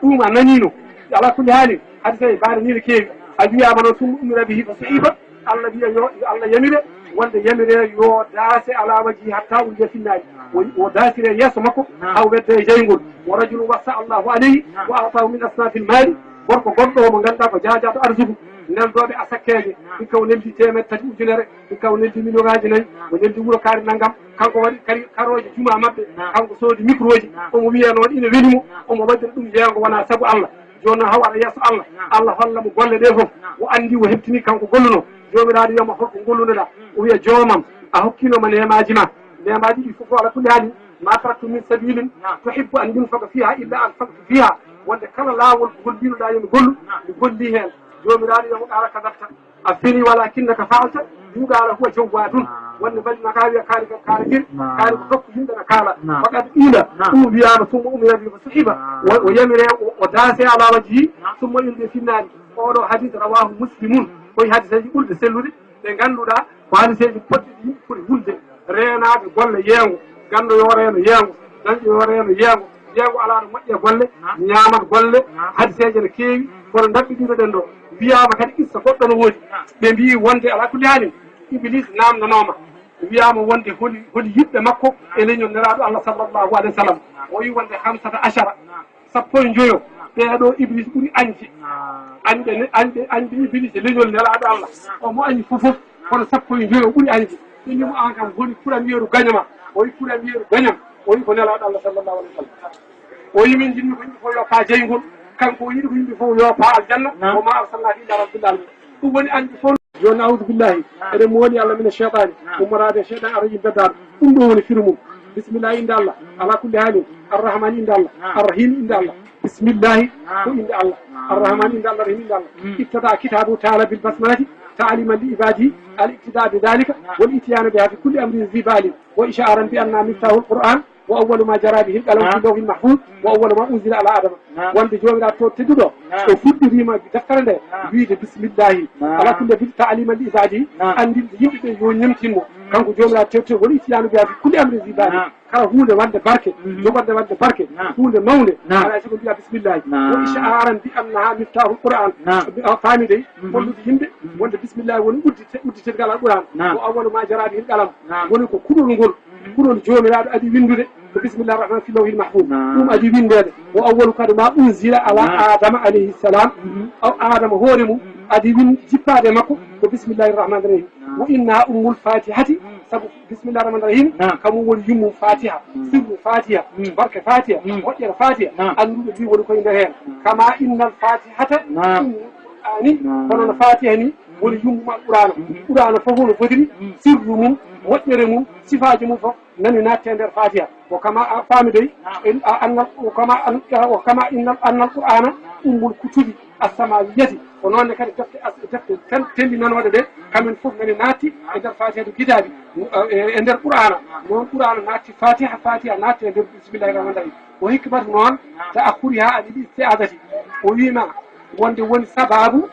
Ɗum a nanino. Ala kulli haalin hadisa e baane ni no keewi. A wiyama noon summa umira bihi fa suhiba. Allah wiya yo yo Allah yamire wonde yamire yo daase ala wajhi hatta ulqiya finnaari. O o daasire yeeso makko. Haw wedda e jayngol. Wa rajulun wassa Allahu alayhi wa atahu min asnafil mali. Gorko gonɗo mo ngannduɗaa ko jaajaaɗo arsuku. Neldooɓe asakkeeje. Hikka o neldi teemedde tati ujunere. Hikka o neldi miliyonaaji nayi. O neldi wuro kaari nanngam. Kanko waɗi kari karooje juma maɓɓe. Kanko soodi microji. Omo wiya noon ina weli mo. Omo waɗira ɗum yeeyngo wonaa sabu Allah. Jooni noon haw aɗa yeeso Allah. Allah holla mo golle ɗee fof. O anndi o heɓtini kanko golluno. Joomiraaɗo wiyama holko gollunoɗa? O wiya joomam a hokkino ma neemaji ma. Neemaji ɗi fof ala kulli haali. Ma taraktu min sabilin tuhibbu an yunfaqa fiha illa anfaqtu fiha. Wonde kala laawol ngol mbinoɗa yo mi gollu mi golli heen. Joomiraaɗo wiyamo qala kadabta. A fini walakinnaka faalta. Yuqala huwa jawwadun. Wonde mbaɗi ma ka wiya kaari kam kaala giri. Kaari ko tokko yimɓe na kaala. Faqad qila. Ɗum wiyama summa umira bi suhiba. O yamire o daase ala wajhi. Summa ulqiya finnaari. Oɗo hadis rawahu muslimun. Koye hadiseji ɓurɗe sellude ɗe ngannduɗa ko hadiseji poɗɗi ɗi ɓuri wulde. Reenaade golle yeeyngo. Ganndo yo reeno yeeyngo. Dañɗo yo reeno yeeyngo. Yeeyngo alaa no moƴƴi e golle. Ñaamat golle. Hadiseeje no keewi kono ndaɓɓiɗinoɗen ɗo. Wiyaama kadi qissa goɗɗo no woodi. Ɓe mbiyi wonde alaa kulli haalin Iblis naamnanooma. Wiyaama wonde holi holi yiɓɓe makko e leñol Nelaaɗo Allah sallallahu alayhi wa sallam. O wiyi wonde hamsata ashara. Sappo e njoyo. Ɓeeɗo Iblis ɓuri añde. Añɓe ne añɓe añɓe Iblis e leñol Nelaaɗo Allah. Omo añi fof fof. Kono sappo e joy o ɓuri añde. Ɓe mbi mo, "Aan kam, holi pulameeru gaño ma?" O wi, "Pulameeru gaño am," o wi, "Ko Nelaaɗo Allah sallallahu alayhi wa sallam." O wi, "Min njiɗmi ko yimɓe fof yo paa jeyngol, kanko o yiɗi ko yimɓe fof yo paa aljanna." Naam. "Wa ma arsalnaka illa rahmatan lil alamin." Ɗum woni añde fof. Jooni, audu billahi, naam, eɗen mooli Allah mina cheytaani. Naam. Ummoraade e cheytaani, ara yimɓe daal. Ɗum ɗo woni firi mum. Bismillah innde Allah. Ala kulli haalin. Arrahman innde Allah. Naam. Arrahim innde Allah. Bismillahi ko innde Allah. Arrahman innde Allah, Arrahim innde Allah. Ibtada kitabu taala bil basmalati taaliman li ibadihi al iqtida bi dalika wal ityana biha fi kulli amrin zi bali wa ishaaran bi anna miftahul Qur'an wa awwalu ma jara bihi al qalam fi lawhil mahfuz wa awwalu ma unzila ala adama. Wonde Joomiraaɗo to tedduɗo o fuɗɗiriima deftere nde wiide bismillahi. Ala kulli bil taaliman li ibadihi, anndinde yimɓe ɓe yo ñemtin mo. Kanko Joomiraaɗo tedduɗo wal ityanu biha fi kulli amrin zi bali. Kala huunde wonde barke, jogorde wonde barke, huunde mawnde, alaa e sago mbiya bismillahi. Wa ishaaran bi annaha miftahul Qur'an. A faami dey, hollude yimɓe wonde bismillahi woni uddi te-, uddi teddungal Alqur'an. Wa awwalu ma jara bihil qalam. Woni ko kuɗol ngol, kuɗol Joomiraaɗo adi winndude, ko bismillahi rahman fi lawhil mahfuz. Ɗum adi winndeede. Wa awwalu kadi ma unzila ala Adama alayhi salam. O Adama hoore mum adi win-, jippaade e makko ko bismillahi rahmani rahim. Wa innaha ummul fatihati, sabu bismillahi rahmani rahim, naam, kamum woni yummum Fatiha, sirru Fatiha, barke Fatiha, moƴƴere Fatiha, annduɓe mbi woni koye nder heen. Kama innal Fatihata ummul Qur'ani, kono no Fatiha ni woni yummum Alqur'ana. Qur'ana fof no fotiri, sirru mum, moƴƴere mum, sifaaji mum fof nani naatti e nder Fatiha. Wa kama a faami dey, en, a, annal, wa kama an, wa kama innal, annal Qur'ana ummul kutubi. As-samawiyati, ko noon ne kadi defte as-, defte tan tellinanooɗe ɗe, kamen fof nani naatti e nder Fatihatu kitaabi, e, e nder Qur'aana. Noon Qur'aana naatti Fatiha, Fatiha naatti e nder bismillahi rahmani rahim. O hikmatu noon ta akhuriha anil isti'adati. O wiima wonde woni sababu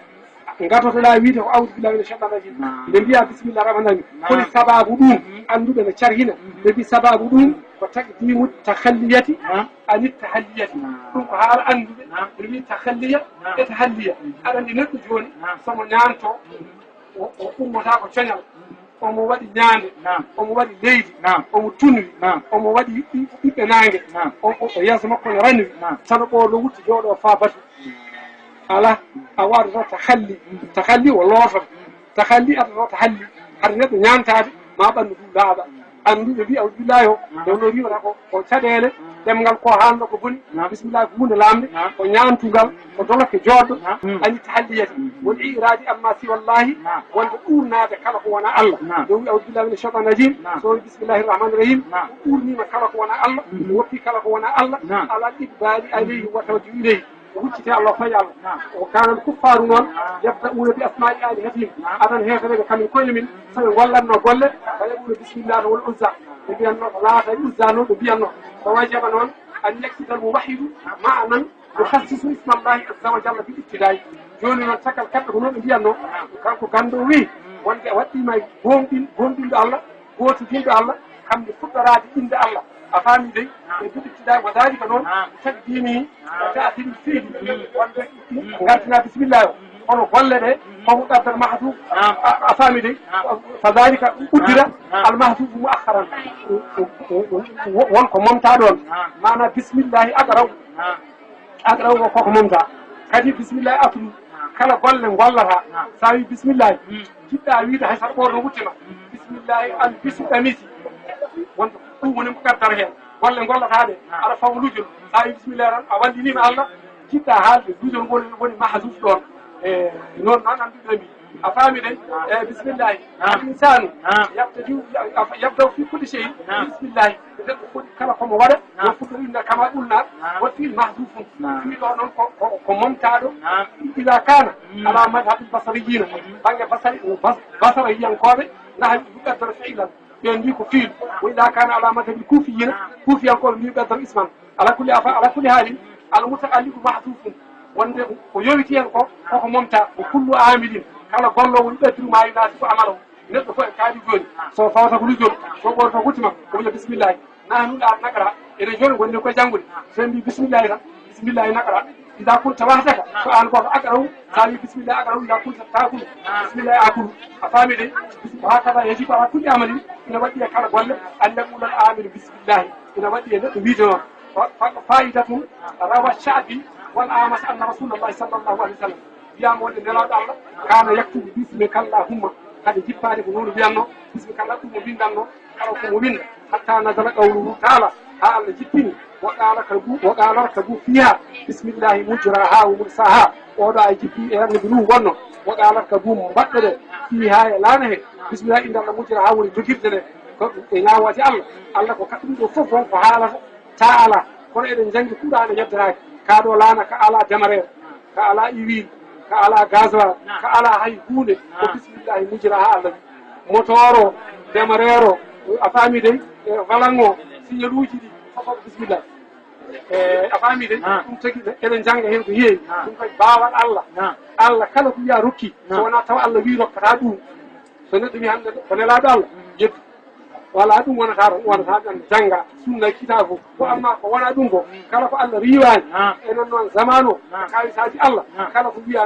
ngatotoɗaa wiide ko awdu billahi mina shaytani rajim. Nde mbiya bismillahi rahmani rahim. Koni sababu ɗum? Annduɓe no carhina. Ɓe mbi sababu ɗum ko taqdimu takhalliyati anit tahalliyati. Ɗum ko haala annduɓe. Ɓe mbi tahalliya e tahalliya. Aɗa anndi neɗɗo jooni, so mo ñaanto, o, o ummata ko coñal. Omo waɗi ñaande, omo waɗi leydi, omo tunwi, omo waɗi ɓi-, ɓiɓɓe naange. O, o, o yeeso makko no ranwi. Tan o ɓoorno wutte jooɗo faa batu. Alaa, a waɗata tahalli. Tahalli o lootan. Tahalli adata tahalli. Hade neɗɗo ñaantaade, ma ɓanndu ndu laaɓa. Annduɓe mbiya, o billahi o, nde wonno riiwata ko, ko caɗeele, ɗemngal ko haalno ko boni. Bismillahi ko huunde laamnde, ko ñaantungal, ko dolokke jooɗɗo, ani tahalliyati. Won i'raadi amma siwallahi, wonde ɗuurnaade kala ko wona Allah. Ɗo wi, audu billahi mina shaytani rajim, so wi bismillahi rahmani rahim, o ɗuurniima kala ko wona Allah, o woppi kala ko wona Allah, alal iqbali alayhi wa tawajjuh ilayhi. O hucciti Allah, o fayi Allah. O kanal kuffaaru noon, yabda'una bi asma'i alihatihim. Aɗan heefereɓe kamin koye min, so ɓe gollanno golle, fa yaqulu bismillah wal uzza. Ɓe mbiyanno ko Laata e Uzza noon, ɓe mbiyanno. Fa wajaba noon an yaksida al muwahhidu ma'nan yukhassisu isma Allahi azza wa jalla bil ibtida'i. Jooni noon, caggal kaɓɓe ko noon ɓe mbiyanno, kanko ganndo o wi, wonde a waɗɗiima e gooŋɗin-, gooŋɗinɗo Allah, gootidiiɗo Allah, kamnde fuɗɗoraade innde Allah. A faami dey? E duɗi tiɗaa, wa daalika noon, taqdiimi, wa ta'akhiri fiili. Wonde ngartina bismillah o. Kono golle ɗe, ko muqaddar mahduf. A, a faami dey? Fa daalika uddira al mahduf muakharan. Wo-, won ko momta ɗoon. Maana bismillahi aqra'u. Aqra'u o koko momta. Kadi bismillahi atlu. Kala golle ngollata. Sa wi bismillahi. Jiɗɗa wiide hay saɗa ɓoorno wutte ma. Bismillahi albisu qamisi. Wonde ɗum woni ko ɓerdata heen. Golle ngollata ɗe. Aɗa fawa lujol. Sa wi bismillahi tan a walliniima Allah. Jiɗɗa haalde lujol ngol woni mahduf ɗoon. E noon noon annduɓe mbi. A faami dey? E bismillahi. Al insanu yabtadi, yabda'u fi kulli shay'in. Bismillahi. Neɗɗo foti kala ko mo waɗa, yo fuɗɗo innde kama qulna, won fiil mahdufun. Fiil o noon ko, ko, ko momtaaɗo. Ida kana ala madhabil basariyina, bannge basari, bas-, basariyankooɓe, naha yuqaddar fiilan, ɓe mbi ko fiil. Wa ida kana ala madhabil kufiyina, kufiyankooɓe mbi yuqaddar isman. Ala kulli afa-, ala kulli haalin, al muta'alliqu mahdufun. Wonde ko yowiti heen ko, koko momta, ko kullu amilin, kala golloowo yuqaddiru ma yunasibu amalahu. Neɗɗo fof en kaali jooni, so fawata ko lujol, so ɓoorno wutte makko, o wiya bismillahi. Nahnu la naqra, eɗen jooni ngonɗen koye janngude. So en mbi bismillahi tan, bismillahi naqra. Ida kunta wahdaka, so aan gooto aqra'u, sa wi bismillahi aqra'u, ida kunta taakulu, bismillahi akulu. A faami dey? Wa hakada yajibu ala kulli amalin, ina waɗɗi e kala golle, an yaqula al amilu bismillahi. Ina waɗɗi e neɗɗo wiide noon. Fa, fa, fa'idatun, rawa Sha'bi wal A'mash anna Rasulallahi sallallahu alayhi wa sallam. Wiyaama wonde Nelaaɗo Allah, kana yaktubu bismika Allahumma. Hade jippaade ko noon wiyatno, bismi kala ɗum mo winndanno, kala ko mo winnda, hatta nazala qawluhu taala, haa Allah jippini, wa qala ka gu, wa qala ka gu fiha, bismillahi mujraha wa mursaha. Oɗo ay jippi e annabi Nuhu wonno, wa qala ka gu mbaɗɗo de, fiha e laana he, bismillahi inda Allah mujraha woni jogirde nde, ko e ñaawooti Allah, Allah ko kaɗɗum ɗo fof won ko haalata, ta ala, kono eɗen njanngi Qur'aana yeddoraaki, kaa ɗo laana ka ala demareere, ka ala iwil, ka ala gasoil, ka ala hay huunde, ko bismillahi mujraha Allah wi. Motoro, demareero, a faami dey, e valango, signal uji ɗi, fof ko bismillah. E, a faami dey, ɗum tagi eɗen njannga heen ko heewi, ɗum kadi baawal Allah. Allah kala ko wiya rokki, so wonaa tawa Allah wi rokkata ɗum. So neɗɗo wi hannde ko nelaaɗo Allah, yeddu. Wala ɗum wonata tan, wonata tan jannga sunna kitaabu. Ko amma ko wona ɗum ko, kala ko Allah riiwaani, e non noon zamanu o, e kaalisaaji Allah, kala ko wiya